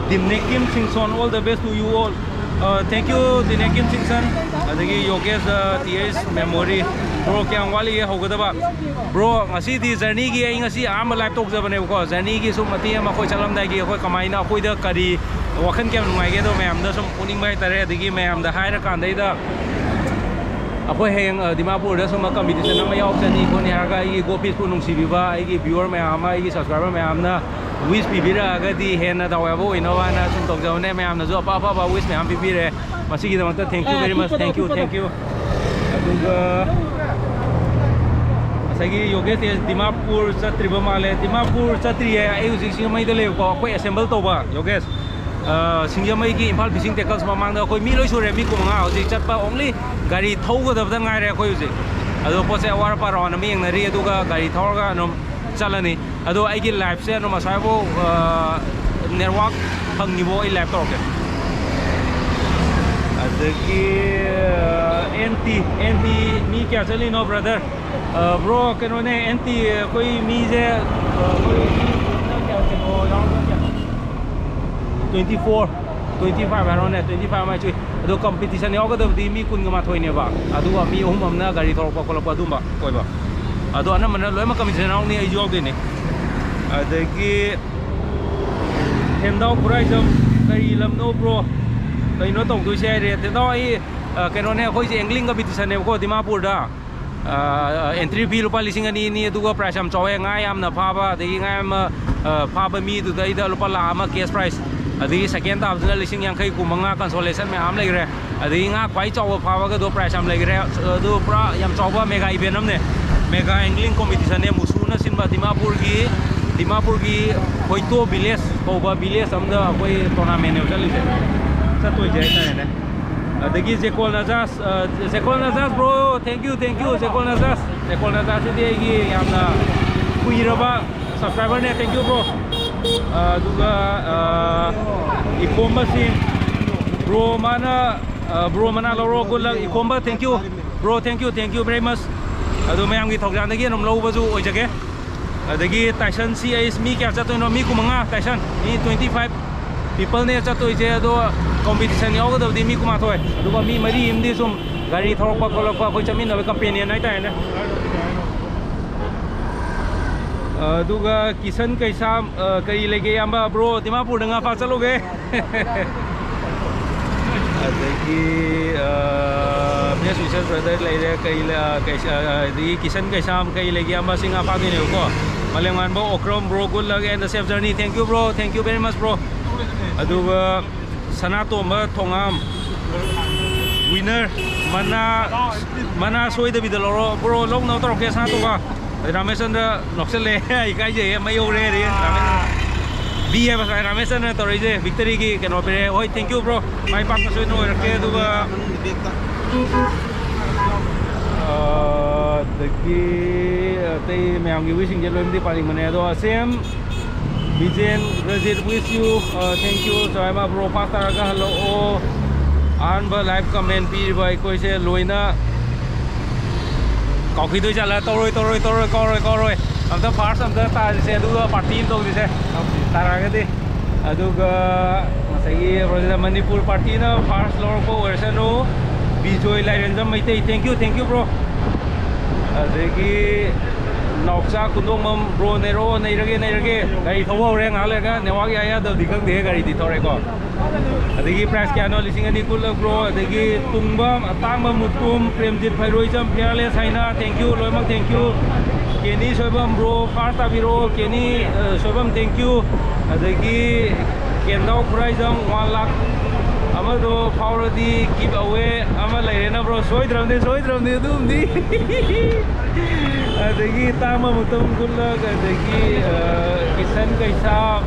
ꯗꯤꯝꯅꯤꯛ ꯀꯤꯝ ꯁꯤꯡꯁꯣꯟ, all the best to you all꯫ Thank you, ꯇꯤꯅꯦꯀꯤꯝ ꯁꯤꯡꯁꯟ, ꯑꯗꯒꯤ ꯌꯣꯒꯦꯁ, ꯇꯤ ꯑꯩꯆ ꯃꯦꯃꯣꯔꯤ꯫ ꯕ꯭ꯔꯣ, ꯀꯌꯥꯝ ꯋꯥꯠꯂꯤꯒꯦ ꯍꯧꯒꯗꯕ? ꯕ꯭ꯔꯣ, ꯉꯁꯤꯗꯤ ꯖꯔꯅꯤꯒꯤ ꯑꯩ ꯉꯁꯤ ꯑꯍꯥꯟꯕ ꯂꯥꯏꯞ ꯇꯧꯖꯕꯅꯦꯕꯀꯣ꯫ ꯖꯔꯅꯤꯒꯤ ꯁꯨꯝ ꯃꯇꯦꯛ ꯑꯃ ꯑꯩꯈꯣꯏ ꯆꯠꯂꯝꯗꯥꯏꯒꯤ ꯑꯩꯈꯣꯏ ꯀꯃꯥꯏꯅ, ꯑꯩꯈꯣꯏꯗ ꯀꯔꯤ ꯋꯥꯈꯜ ꯀꯌꯥꯝ ꯅꯨꯡꯉꯥꯏꯒꯦ ꯑꯗꯣ ꯃꯌꯥꯝꯗ ꯁꯨꯝ ꯎꯠꯅꯤꯡꯕ ꯍꯥꯏꯇꯥꯔꯦ꯫ ꯑꯗꯒꯤ ꯃꯌꯥꯝꯗ ꯍꯥꯏꯔꯀꯥꯟꯗꯩꯗ ꯑꯩꯈꯣꯏ ꯍꯌꯦꯡ, ꯑ, ꯗꯤꯃꯥꯄꯨꯔꯗ ꯁꯨꯝꯕ ꯀꯝꯄꯤꯇꯤꯁꯟ ꯑꯃ ꯌꯥꯎꯔꯛꯀꯅꯤ ꯈꯣꯠꯅꯤ ꯍꯥꯏꯔꯒ ꯑꯩꯒꯤ ꯒꯣ ꯐꯤꯁꯄꯨ ꯅꯨꯡꯁꯤꯕꯤꯕ ꯑꯩꯒꯤ ꯚ꯭ꯌꯨꯋꯔ ꯃꯌꯥꯝ ꯑꯃ, ꯑꯩꯒꯤ ꯁꯕꯁꯀ꯭ꯔꯥꯏꯕꯔ ꯃꯌꯥꯝꯅ ꯋꯤꯁ ꯄꯤꯕꯤꯔꯛꯑꯒꯗꯤ ꯍꯦꯟꯅ ꯗꯥꯎ ꯌꯥꯕ ꯑꯣꯏꯅꯕ ꯍꯥꯏꯅ ꯁꯨꯝ ꯇꯧꯖꯕꯅꯦ꯫ ꯃꯌꯥꯝꯅꯁꯨ ꯑꯐ ꯑꯐꯕ ꯋꯤꯁ ꯃꯌꯥꯝ ꯄꯤꯕꯤꯔꯦ꯫ ꯃꯁꯤꯒꯤꯗꯃꯛꯇ thank you very much, thank you, thank you꯫ ꯑꯗꯨꯒ ꯉꯁꯥꯏꯒꯤ ꯌꯣꯒꯦꯁ ꯇꯦꯖ ꯗꯤꯃꯥꯄꯨꯔ ꯆꯠꯇ꯭ꯔꯤꯕ ꯃꯥꯜꯂꯦ꯫ ꯗꯤꯃꯥꯄꯨꯔ ꯆꯠꯇ꯭ꯔꯤꯌꯦ꯫ ꯑꯩ ꯍꯧꯖꯤꯛ ꯁꯤꯡꯖꯃꯩꯗ ꯂꯩꯕꯀꯣ꯫ ꯑꯩꯈꯣꯏ ꯑꯦꯁꯦꯝꯕꯜ ꯇꯧꯕ ꯌꯣꯒꯦꯁ, ꯑ, ꯁꯤꯡꯖꯃꯩꯒꯤ ꯏꯝꯐꯥꯜ ꯐꯤꯁꯤꯡ ꯇꯦꯀꯜꯁ ꯃꯃꯥꯡꯗ ꯑꯩꯈꯣꯏ ꯃꯤ ꯂꯣꯏ ꯁꯨꯔꯦ, ꯃꯤ ꯀꯨꯟꯃꯉꯥ꯫ ꯍꯧꯖꯤꯛ ꯆꯠꯄ only ꯒꯥꯔꯤ ꯊꯧꯒꯗꯕꯗ ꯉꯥꯏꯔꯦ ꯑꯩꯈꯣꯏ ꯍꯧꯖꯤꯛ꯫ ꯑꯗꯣ ꯄꯣꯠꯁꯦ ꯑꯋꯥꯠ ꯑꯄꯥ ꯔꯥꯎꯟ ꯑꯃ ꯌꯦꯡꯅꯔꯤ, ꯑꯗꯨꯒ ꯒꯥꯔꯤ ꯊꯧꯔꯒ ꯑꯗꯨꯝ ꯆꯠꯂꯅꯤ꯫ ꯑꯗꯣ ꯑꯩꯒꯤ ꯂꯥꯏꯐꯁꯦ ꯑꯗꯨꯝ ꯑꯁ꯭ꯋꯥꯏꯐꯥꯎ, ꯑ, ꯅꯦꯠꯋꯥꯛ ꯐꯪꯉꯤꯕꯣ ꯑꯩ ꯂꯥꯏꯐ ꯇꯧꯔꯛꯀꯦ꯫ ꯑꯗꯒꯤ, ꯑ, ꯑꯦꯟ ꯇꯤ, ꯑꯦꯟ ꯇꯤ ꯃꯤ ꯀꯌꯥ ꯆꯠꯂꯤꯅꯣ, ꯕ꯭ꯔꯗꯔ? ꯑ, ꯕ꯭ꯔꯣ, ꯀꯩꯅꯣꯅꯦ, ꯑꯦꯟ ꯇꯤ ꯑꯩꯈꯣꯏ ꯃꯤꯁꯦ, ꯑ, ꯑꯩꯈꯣꯏ ꯃꯤ ꯀꯌꯥ ꯀꯩꯅꯣ ꯌꯥꯎꯔꯒ ꯀꯌꯥ? Twenty four, twenty five ꯍꯥꯏꯔꯣꯅꯦ, twenty five ꯃꯥꯏ ꯆꯨꯏ꯫ ꯑꯗꯣ ꯀꯝꯄꯤꯇꯤꯁꯟ ꯌꯥꯎꯒꯗꯕꯗꯤ ꯃꯤ ꯀꯨꯟꯒ ꯃꯥꯊꯣꯏꯅꯦꯕ, ꯑꯗꯨꯒ ꯃꯤ ꯑꯍꯨꯝ ꯑꯃꯅ ꯒꯥꯔꯤ ꯊꯧꯔꯛꯄ ꯈꯣꯠꯂꯛꯄ ꯑꯗꯨꯝꯕ ꯑꯣꯏꯕ꯫ ꯑꯗꯣ ꯑꯅꯝꯕꯅ ꯂꯣꯏꯅꯃꯛ ꯀꯝꯄꯤꯇꯤꯁꯟ ꯌꯥꯎꯅꯤ, ꯑꯩꯁꯨ ꯌꯥꯎꯗꯣꯏꯅꯦ꯫ ꯑꯗꯒꯤ ꯊꯦꯟꯗꯥꯎ ꯈꯨꯔꯥꯏꯖꯝ, ꯀꯔꯤ ꯂꯝꯅꯣ ꯕ꯭ꯔꯣ? ꯀꯩꯅꯣ ꯇꯧꯗꯣꯏꯁꯦ ꯍꯥꯏꯔꯦ, ꯊꯦꯟꯗꯥꯎ ꯑꯩ, ꯑ, ꯀꯩꯅꯣꯅꯦ, ꯑꯩꯈꯣꯏꯁꯦ ꯑꯦꯡꯒ꯭ꯂꯤꯡ ꯀꯝꯄꯤꯇꯤꯁꯟꯅꯦꯕꯀꯣ ꯗꯤꯃꯥꯄꯨꯔꯗ꯫ ꯑ, ꯑꯦꯟꯇ꯭ꯔꯤ ꯐꯤ ꯂꯨꯄꯥ ꯂꯤꯁꯤꯡ ꯑꯅꯤ ꯑꯅꯤ, ꯑꯗꯨꯒ ꯄ꯭ꯔꯥꯏꯁ ꯌꯥꯝ ꯆꯥꯎꯋꯦ꯫ ꯉꯥ ꯌꯥꯝꯅ ꯐꯥꯕ, ꯑꯗꯒꯤ ꯉꯥ ꯌꯥꯝꯅ, ꯑ, ꯐꯥꯕ ꯃꯤꯗꯨꯗꯩꯗ ꯂꯨꯄꯥ ꯂꯥꯈ ꯑꯃ ꯀꯦꯁ ꯄ꯭ꯔꯥꯏꯁ, ꯑꯗꯒꯤ ꯁꯦꯀꯦꯟ ꯇꯥꯕꯗꯨꯅ ꯂꯤꯁꯤꯡ ꯌꯥꯡꯈꯩ, ꯀꯨꯟꯃꯉꯥ ꯀꯟꯁꯣꯂꯦꯁꯟ ꯃꯌꯥꯝ ꯑꯃ ꯂꯩꯈ꯭ꯔꯦ꯫ ꯑꯗꯒꯤ ꯉꯥ ꯈ꯭ꯋꯥꯏ ꯆꯥꯎꯕ ꯐꯥꯕꯒꯗꯣ ꯄ꯭ꯔꯥꯏꯁ ꯌꯥꯝ ꯂꯩꯈ꯭ꯔꯦ꯫ ꯑꯗꯨ ꯄꯨꯔꯥ ꯌꯥꯝ ꯆꯥꯎꯕ ꯃꯦꯒꯥ ꯏꯚꯦꯟ ꯑꯃꯅꯦ, ꯃꯦꯒꯥ ꯑꯦꯡꯒ꯭ꯂꯤꯡ ꯀꯣꯝꯄꯤꯇꯤꯁꯟꯅꯦ꯫ ꯃꯨꯁꯨꯅ ꯁꯤꯟꯕ ꯗꯤꯃꯥꯄꯨꯔꯒꯤ, ꯗꯤꯃꯥꯄꯨꯔꯒꯤ ꯍꯣꯏꯇꯣ ꯚꯤꯂꯦꯖ ꯀꯧꯕ ꯚꯤꯂꯦꯖ ꯑꯃꯗ ꯑꯩꯈꯣꯏ ꯇꯣꯔꯅꯥꯃꯦꯟꯅꯦꯕ ꯆꯠꯂꯤꯁꯦ, ꯆꯠꯇꯣꯏꯁꯦ ꯍꯥꯏꯇꯥꯔꯦꯅꯦ꯫ ꯑꯗꯒꯤ ꯖꯦꯀꯣꯜ ꯅꯖꯥꯁ, ꯑ, ꯖꯦꯀꯣꯜ ꯅꯖꯥꯁ bro, thank you, thank you, ꯖꯦꯀꯣꯜ ꯅꯖꯥꯁ꯫ ꯖꯦꯀꯣꯜ ꯅꯖꯥꯁꯁꯤꯗꯤ ꯑꯩꯒꯤ ꯌꯥꯝꯅ ꯀꯨꯏꯔꯕ ꯁꯕꯁꯀ꯭ꯔꯥꯏꯕꯔꯅꯦ, thank you ꯕ꯭ꯔꯣ꯫ ꯑ, ꯑꯗꯨꯒ, ꯑ, ꯏꯈꯣꯝꯕ ꯁꯤꯡ, ꯕ꯭ꯔꯣ ꯃꯥꯅ, ꯑ, ꯕ꯭ꯔꯣ ꯃꯅꯥ ꯂꯧꯔꯣ, good luck꯫ ꯏꯈꯣꯝꯕ, thank you bro, thank you, thank you very much꯫ ꯑꯗꯣ ꯃꯌꯥꯝꯒꯤ ꯊꯧꯖꯥꯜꯗꯒꯤ ꯑꯗꯨꯝ ꯂꯧꯕꯁꯨ ꯑꯣꯏꯖꯒꯦ꯫ ꯑꯗꯒꯤ ꯇꯥꯏꯁꯟ ꯁꯤ ꯑꯩꯁ, ꯃꯤ ꯀꯌꯥ ꯆꯠꯇꯣꯏꯅꯣ? ꯃꯤ ꯀꯨꯟꯃꯉꯥ꯫ ꯇꯥꯏꯁꯟ, ꯃꯤ twenty five꯫ ꯄꯤꯄꯜꯅꯦ ꯆꯠꯇꯣꯏꯁꯦ, ꯑꯗꯣ ꯀꯣꯝꯄꯤꯇꯤꯁꯟ ꯌꯥꯎꯒꯗꯕꯗꯤ ꯃꯤ ꯀꯨꯟꯃꯥꯊꯣꯏ, ꯑꯗꯨꯒ ꯃꯤ ꯃꯔꯤ ꯑꯃꯗꯤ ꯁꯨꯝ ꯒꯥꯔꯤ ꯊꯧꯔꯛꯄ ꯈꯣꯠꯂꯛꯄ, ꯑꯩꯈꯣꯏ ꯆꯠꯃꯤꯟꯅꯕ ꯀꯝꯄꯦꯅꯤꯌꯟ ꯍꯥꯏꯇꯥꯔꯦꯅꯦ꯫ ꯑꯗꯨꯒ ꯀꯤꯁꯟ ꯀꯩꯁꯥꯝ, ꯑ, ꯀꯔꯤ ꯂꯩꯒꯦ ꯏꯌꯥꯝꯕ? ꯕ꯭ꯔꯣ, ꯗꯤꯃꯥꯄꯨꯔꯗ ꯉꯥ ꯐꯥ ꯆꯠꯂꯨꯒꯦ꯫ ꯑꯗꯒꯤ, ꯑ, best wishes brother ꯂꯩꯔꯦ, ꯀꯔꯤ ꯂꯩ-, ꯑ, ꯀꯩꯁꯥ-, ꯑ, ꯑꯗꯒꯤ ꯀꯤꯁꯟ ꯀꯩꯁꯥꯝ ꯀꯔꯤ ꯂꯩꯒꯦ ꯏꯌꯥꯝꯕ? ꯁꯤ ꯉꯥ ꯐꯥꯗꯣꯏꯅꯦꯕꯀꯣ꯫ ꯃꯥꯂꯦꯝꯉꯥꯟꯕ Okram, bro, good luck and the safe journey. Thank you, bro. Thank you very much, bro. ꯑꯗꯨꯒ ꯁꯅꯥꯇꯣꯝꯕ ꯊꯣꯉꯥꯝ, winner, ꯃꯅꯥ, ꯃꯅꯥ ꯁꯣꯏꯗꯕꯤꯗ ꯂꯧꯔꯣ꯫ Bro, ꯂꯧꯅꯕ ꯇꯧꯔꯛꯀꯦ, ꯁꯅꯥꯇꯣꯝꯕ꯫ ꯔꯥꯃꯦꯁꯆꯟꯗ꯭ꯔ ꯅꯣꯛꯁꯜꯂꯦ꯫ ꯏꯀꯥꯏꯖꯩꯌꯦ, ꯃꯩ ꯍꯧꯔꯦ꯫ ꯑꯗꯒꯤ ꯔꯥꯃꯦꯁ-, B ꯍꯥꯏꯕ ꯁꯥꯏ ꯔꯥꯃꯦꯁꯆꯟꯗ꯭ꯔꯅ ꯇꯧꯔꯛꯏꯁꯦ, victoryꯒꯤ ꯀꯩꯅꯣ ꯄꯤꯔꯛꯑꯦ꯫ ꯍꯣꯏ, thank you, bro. ꯃꯥꯏ ꯄꯥꯛꯄ ꯁꯣꯏꯗꯅ ꯑꯣꯏꯔꯛꯀꯦ꯫ ꯑꯗꯨꯒ, ꯑ, ꯑꯗꯒꯤ ꯑꯇꯩ ꯃꯌꯥꯝꯒꯤ wishꯁꯤꯡꯁꯦ ꯂꯣꯏꯅꯗꯤ ꯄꯥꯅꯤꯡꯕꯅꯦ꯫ ꯑꯗꯣ, ꯑꯁꯦꯝ, ꯕꯤꯖꯦꯟ, ꯔꯖꯤꯠ, wish you, ꯑ, thank you, ꯆꯥꯏꯃ bro, pass ꯇꯥꯔꯒ ꯍꯜꯂꯛꯑꯣ꯫ ꯑꯍꯥꯟꯕ live comment ꯄꯤꯔꯤꯕ ꯑꯩꯈꯣꯏꯁꯦ ꯂꯣꯏꯅ ꯀꯥꯎꯈꯤꯗꯣꯏ ꯖꯥꯠꯂꯥ? ꯇꯧꯔꯣꯏ, ꯇꯧꯔꯣꯏ, ꯇꯧꯔꯣꯏ, ꯀꯥꯎꯔꯣꯏ, ꯀꯥꯎꯔꯣꯏ꯫ ꯑꯝꯇ first ꯑꯝꯇ ꯇꯥꯔꯤꯁꯦ, ꯑꯗꯨꯒ party ꯑꯃ ꯇꯧꯁꯤꯁꯦ꯫ ꯇꯥꯔꯛꯑꯒꯗꯤ꯫ ꯑꯗꯨꯒ ꯉꯁꯥꯏꯒꯤ Manipur partyꯅ first ꯂꯧꯔꯛꯄ ꯑꯣꯏꯔꯁꯅꯨ꯫ Bijoy ꯂꯥꯏꯔꯦꯟꯖꯝ Meitei, thank you, thank you, bro꯫ ꯑꯗꯒꯤ ꯅꯥꯎꯆꯥ ꯈꯨꯟꯗꯣꯡꯕꯝ, bro, ꯅꯩꯔꯛꯑꯣ, ꯅꯩꯔꯒꯦ, ꯅꯩꯔꯒꯦ꯫ ꯒꯥꯔꯤ ꯊꯧꯕ ꯍꯧꯔꯦ, ꯉꯥꯏꯍꯥꯛ ꯂꯩꯔꯒ꯫ Network ꯌꯥꯏ ꯌꯥꯗꯕꯗꯤ ꯈꯪꯗꯦ, ꯒꯥꯔꯤꯗꯤ ꯊꯧꯔꯦꯀꯣ꯫ ꯑꯗꯒꯤ prize ꯀꯌꯥꯅꯣ? ꯂꯤꯁꯤꯡ ꯑꯅꯤ꯫ Good luck, bro꯫ ꯑꯗꯒꯤ ꯇꯨꯡꯕꯝ, ꯑꯇꯥꯡꯕ ꯃꯨꯇꯨꯝ, ꯄ꯭ꯔꯦꯝꯖꯤꯠ ꯐꯩꯔꯣꯏꯖꯝ, ꯐꯤꯌꯥꯔꯂꯦꯁ ꯍꯥꯏꯅ, thank you, ꯂꯣꯏꯅꯃꯛ thank you꯫ ꯀꯦꯅꯤ Soibam, bro, first ꯇꯥꯕꯤꯔꯛꯑꯣ꯫ ꯀꯦꯅꯤ, ꯑ, ꯁꯣꯏꯕꯝ, thank you꯫ ꯑꯗꯒꯤ ꯀꯦꯟꯗꯥꯎ ꯈꯨꯔꯥꯏꯖꯝ, one lakh ꯑꯃꯗꯣ ꯐꯥꯎꯔꯗꯤ give away ꯑꯃ ꯂꯩꯔꯦꯅ, bro꯫ ꯁꯣꯏꯗ꯭ꯔꯕꯅꯤ, ꯁꯣꯏꯗ꯭ꯔꯕꯅꯤ ꯑꯗꯨꯝꯗꯤ꯫ ꯑꯗꯒꯤ ꯇꯥꯡꯕ ꯃꯨꯇꯨꯝ, good luck꯫ ꯑꯗꯒꯤ, ꯑ, ꯀꯤꯁꯟ ꯀꯩꯁꯥꯝ,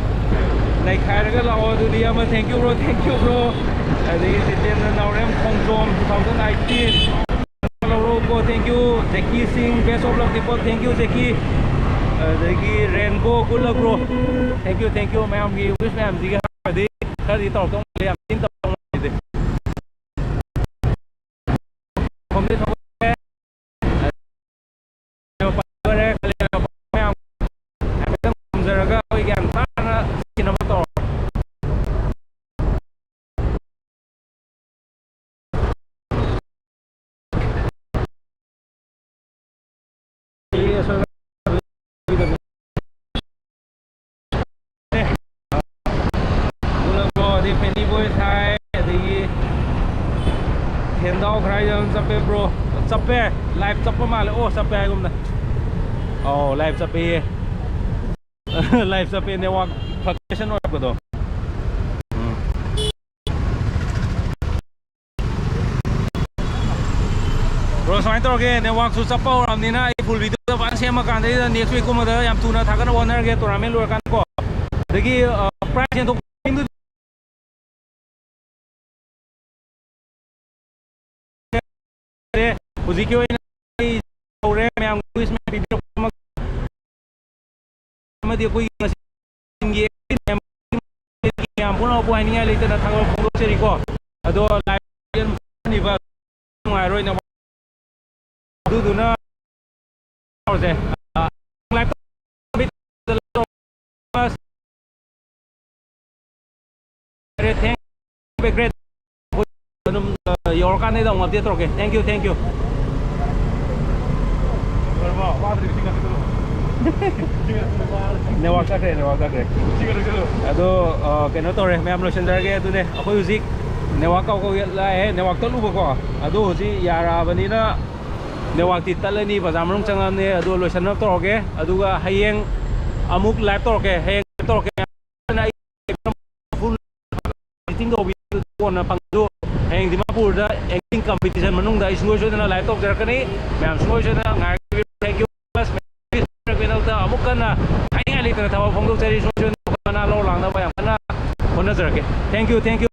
ꯅꯩꯈꯥꯏꯔꯒ ꯂꯥꯛꯑꯣ ꯑꯗꯨꯗꯤ ꯑꯃ, thank you, bro, thank you, bro꯫ ꯑꯗꯒꯤ ꯖꯤꯇꯦꯟꯗ꯭ꯔ ꯅꯥꯎꯔꯦꯝ ꯈꯣꯡꯖꯣꯝ, two thousand eighteen꯫ ꯂꯧꯔꯣꯀꯣ, thank you꯫ ꯖꯦꯀꯤ ꯁꯤꯡ, best of luck, Deepak, thank you, ꯖꯦꯀꯤ꯫ ꯑꯗꯒꯤ ꯔꯦꯟꯕꯣ, good luck, bro꯫ Thank you, thank you꯫ ꯃꯌꯥꯝꯒꯤ wish ꯃꯌꯥꯝꯁꯤꯒꯤ ꯍꯥꯏꯔꯗꯤ ꯈꯔꯗꯤ ꯇꯧꯔꯛꯇꯧ ꯃꯥꯜꯂꯦ, ꯌꯥꯝ ꯊꯤꯅ ꯇꯧꯔꯛꯇꯧ ꯃꯥꯜꯂꯦ꯫ ꯃꯌꯥꯝ ꯍꯥꯏꯐꯦꯠꯇꯪ ꯈꯨꯝꯖꯔꯒ ꯑꯩꯈꯣꯏ ꯒ꯭ꯌꯥꯟ ꯇꯥꯅ ꯁꯤꯖꯤꯟꯅꯕ ꯇꯧꯔꯣ꯫ Fanny Boy ꯊꯥꯏ, ꯑꯗꯒꯤ ꯍꯦꯟꯗꯥꯎ ꯈꯔ ꯌꯥꯝ ꯆꯞꯄꯦ bro꯫ ꯆꯞꯄꯦ꯫ Live ꯆꯞꯄ ꯃꯥꯜꯂꯦ꯫ ꯑꯣ, ꯆꯞꯄꯦ ꯍꯥꯏꯒꯨꯝꯅ꯫ ꯑꯧ, live ꯆꯞꯄꯦꯌꯦ꯫ Live ꯆꯞꯄꯦ, network fluctuation ꯑꯣꯏꯔꯛꯄꯗꯣ꯫ ꯎꯝ꯫ Bro, ꯁꯨꯃꯥꯏꯅ ꯇꯧꯔꯒꯦ, networkꯁꯨ ꯆꯞꯄ ꯍꯧꯔꯛꯑꯕꯅꯤꯅ ꯑꯩ full videoꯗ ꯐꯖꯅ ꯁꯦꯝꯃꯀꯥꯟꯗ next week ꯀꯨꯝꯕꯗ ꯌꯥꯝ ꯊꯨꯅ ꯊꯥꯒꯠꯅꯕ ꯍꯣꯠꯅꯔꯒꯦ, tournament ꯂꯣꯏꯔꯀꯥꯟꯗꯀꯣ꯫ ꯑꯗꯒꯤ, ꯑ, prize ꯌꯦꯟꯊꯣꯛ ꯍꯧꯖꯤꯛꯀꯤ ꯑꯣꯏꯅ ꯑꯩ ꯇꯧꯔꯦ, ꯃꯌꯥꯝ wish ꯃꯌꯥꯝ ꯄꯤꯕꯤꯔꯛꯄ ꯑꯃꯗꯤ ꯑꯩꯈꯣꯏꯒꯤ ꯉꯁꯤꯒꯤ ꯃꯌꯥꯝ ꯄꯨꯝꯅꯃꯛꯄꯨ ꯍꯥꯏꯅꯤꯡꯉꯥꯏ ꯂꯩꯇꯅ ꯊꯥꯒꯠꯄ ꯐꯣꯡꯗꯣꯛꯆꯔꯤꯀꯣ꯫ ꯑꯗꯣ live ꯅꯨꯡꯉꯥꯏꯔꯣꯏ, ꯑꯗꯨꯗꯨꯅ ꯇꯧꯔꯁꯦ꯫ ꯑꯗꯨꯝ, ꯑ, ꯌꯧꯔꯀꯥꯟꯗ ꯑꯩꯗꯣ ꯑꯃꯨꯛ update ꯇꯧꯔꯛꯀꯦ꯫ Thank you, thank you꯫ Network ꯆꯠꯈ꯭ꯔꯦ, network ꯆꯠꯈ꯭ꯔꯦ꯫ ꯑꯗꯣ, ꯑ, ꯀꯩꯅꯣ ꯇꯧꯔꯦ, ꯃꯌꯥꯝ ꯂꯣꯏꯁꯤꯟꯖꯔꯒꯦ꯫ ꯑꯗꯨꯅꯦ, ꯑꯩꯈꯣꯏ ꯍꯧꯖꯤꯛ network ꯀꯧ ꯀꯧ ꯂꯥꯛꯑꯦ, network ꯇꯠꯂꯨꯕꯀꯣ꯫ ꯑꯗꯣ ꯍꯧꯖꯤꯛ ꯌꯥꯔꯛꯑꯕꯅꯤꯅ networkꯇꯤ ꯇꯠꯂꯅꯤ, ꯕꯖꯥꯔ ꯃꯅꯨꯡ ꯆꯪꯉꯛꯑꯕꯅꯤ꯫ ꯑꯗꯣ ꯂꯣꯏꯁꯟꯅꯕ ꯇꯧꯔꯒꯦ, ꯑꯗꯨꯒ ꯍꯌꯦꯡ ꯑꯃꯨꯛ live ꯇꯧꯔꯛꯀꯦ꯫ ꯍꯌꯦꯡ live ꯇꯧꯔꯛꯀꯦ꯫ ꯑꯩ full editing ꯇꯧꯕꯤꯗꯨ ꯀꯣꯟꯅ ꯐꯪꯉꯁꯨ, ꯍꯌꯦꯡ ꯗꯤꯃꯥꯄꯨꯔꯗ acting competition ꯃꯅꯨꯡꯗ ꯑꯩ ꯁꯨꯡꯁꯣꯏ ꯁꯣꯏꯗꯅ live ꯇꯧꯖꯔꯛꯀꯅꯤ꯫ ꯃꯌꯥꯝ ꯁꯨꯡꯁꯣꯏ ꯁꯣꯏꯗꯅ ꯉꯥꯏꯕꯤꯌꯨ꯫ Thank you. Channelꯗ ꯑꯃꯨꯛ ꯀꯟꯅ ꯍꯥꯏꯅꯤꯡꯉꯥꯏ ꯂꯩꯇꯅ ꯊꯕꯛ ꯐꯣꯡꯗꯣꯛꯆꯔꯤ꯫ ꯁꯨꯡꯁꯣꯏ ꯁꯣꯏꯗꯅ ꯃꯅꯥ ꯂꯧ ꯂꯥꯛꯅꯕ ꯌꯥꯝ ꯀꯟꯅ ꯍꯣꯠꯅꯖꯔꯛꯀꯦ꯫ Thank you, thank you꯫